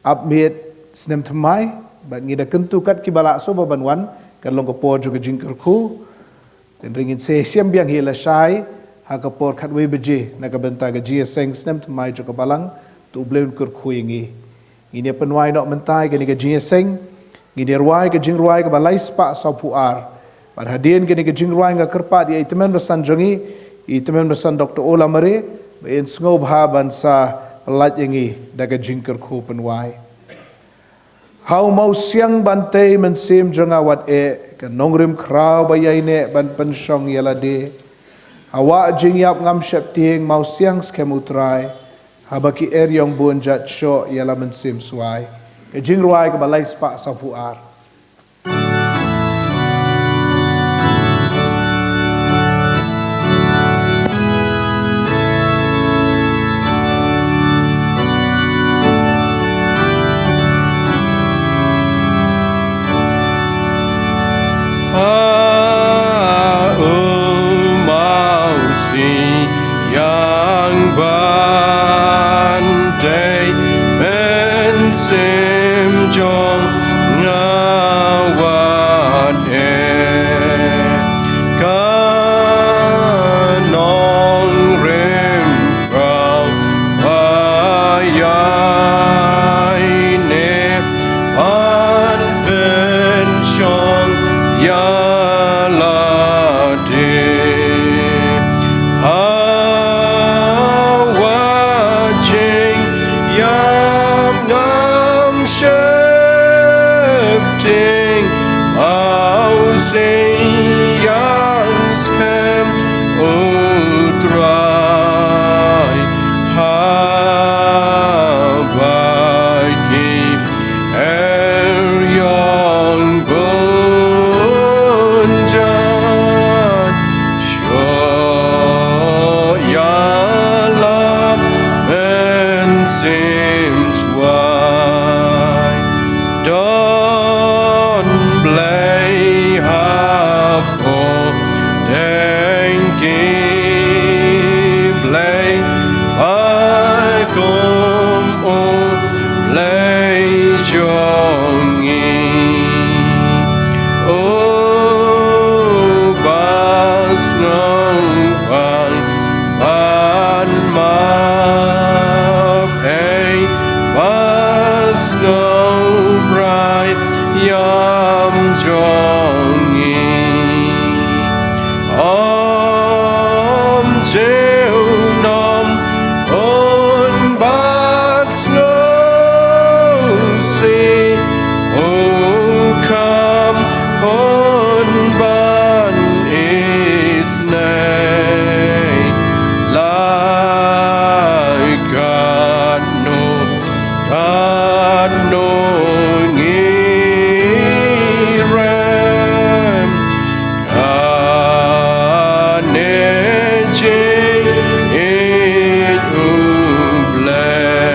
ap miet snem thymmai, bad ngi da kyntu kat kiba lah shuh ba ban wan, kan long ka por jong ka jingkyrkhu. Hynrei ngin sa ïashem biang hi lashai ha ka por khatwei baje na ka bynta ka jingïaseng snem thymmai jong ka balang. To U Blei un kyrkhu ïa ngi. Ngin ïa pynwai noh mynta ïa kane ka jingïaseng. Ngin ïa rwai ka jingrwai kaba lai spah sawphew ar. Bad hadien kane ka jingrwai nga kyrpad ïa i Tymmen Basan jong ngi, i Tymmen Basan Doctor Ola Mare, ba in sngewbha ban sa pyllait ïa ngi da ka jingkyrkhu pynwai. Ha u mawsiang ban tei mynsiem jong nga wat eh, ka nongrim khraw ba ïaineh ban pynshong ïa lade. Ha wah jingïap ngam sheptieng, mawsiang skhem U Trai. Haba ki eriong bun jait shoh ïa la mynsiem swai. Ka jingrwai kaba lai spah sawphew ar. Ding, au se yans kem, O Trai, haba ki er yong bun jan, sho ya la men sim swai. Don Blei hapoh deng ki blei ba kum U Blei jong ngi. U ba sngewbha ban map ei, ba sngewbha ïam jong ngi. Ym junom un bat sngewsih, u kham un ban isynei. Lai katno katno ngi rem, kane jingïeit U Blei.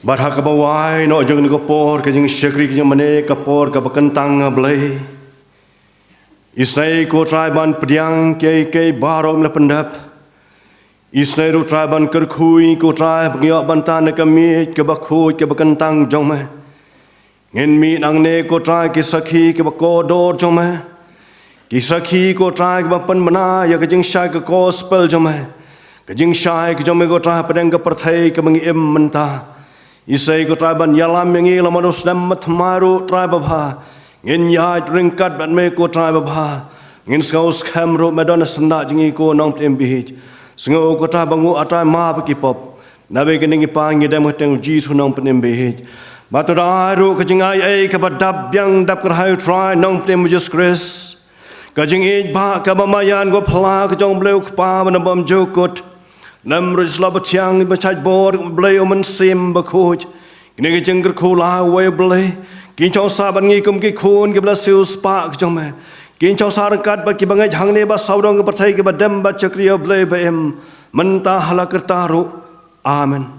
Bad ha kaba wai noh jong kane ka por ka jingshakri ka jingmane, ka por kaba kyntang, A Blei, isynei ko Trai ban pdiang kiei kiei baroh me la pyndep. Isynei ruh Trai ban kyrkhu ïa ngi ko Trai ba ngi ïoh ban tan ha ka miej kaba khuid kaba kyntang jong me. Ngin mih nangne ko Trai ki sakhi kiba kordor jong me, ki sakhi ko Trai kiba pynbna ïa ka jingshai ka gospel jong me, ka jingshai ka jong me ko Trai hapdeng ka pyrthei kaba ngi im mynta. Isynei ko Trai ban ïalam ïa ngi lem bad u snem bad thymmai ruh Trai babha. Ngin ïaid ryngkat bad me ko Trai babha. Ngin sngew skhem ruh me don ha syndah jong ngi ko Nongpynim Bieit. Sngew ko Trai ba nguh ha tai map ki pop. Naba kine ngi pan ngi dem ha kyrteng Jisu Nongpynim Bieit. Bad to da ai ruh ka jingai ei kaba dap biang dap kyrhai Trai Nongpynim Jisu Khrist. Ka jingïeit ba kaba maïan kaba phylla ka jong Blei u Kpa ba na bymjukut. Lem ruh sla ba thiang ba chait bor Blei u Mynsiem Bakhuid. Kine ki jingkyrkhu la wei Blei. Ki chong sa ban ngi kum ki khun kiba la siew spah ka jong me. Ki chong sa ryngkat bad kiba ngeit hangne bad sawdong ka pyrthei kiba dem bad shakri ïa Blei ba im mynta ha la karta ruh. Amen.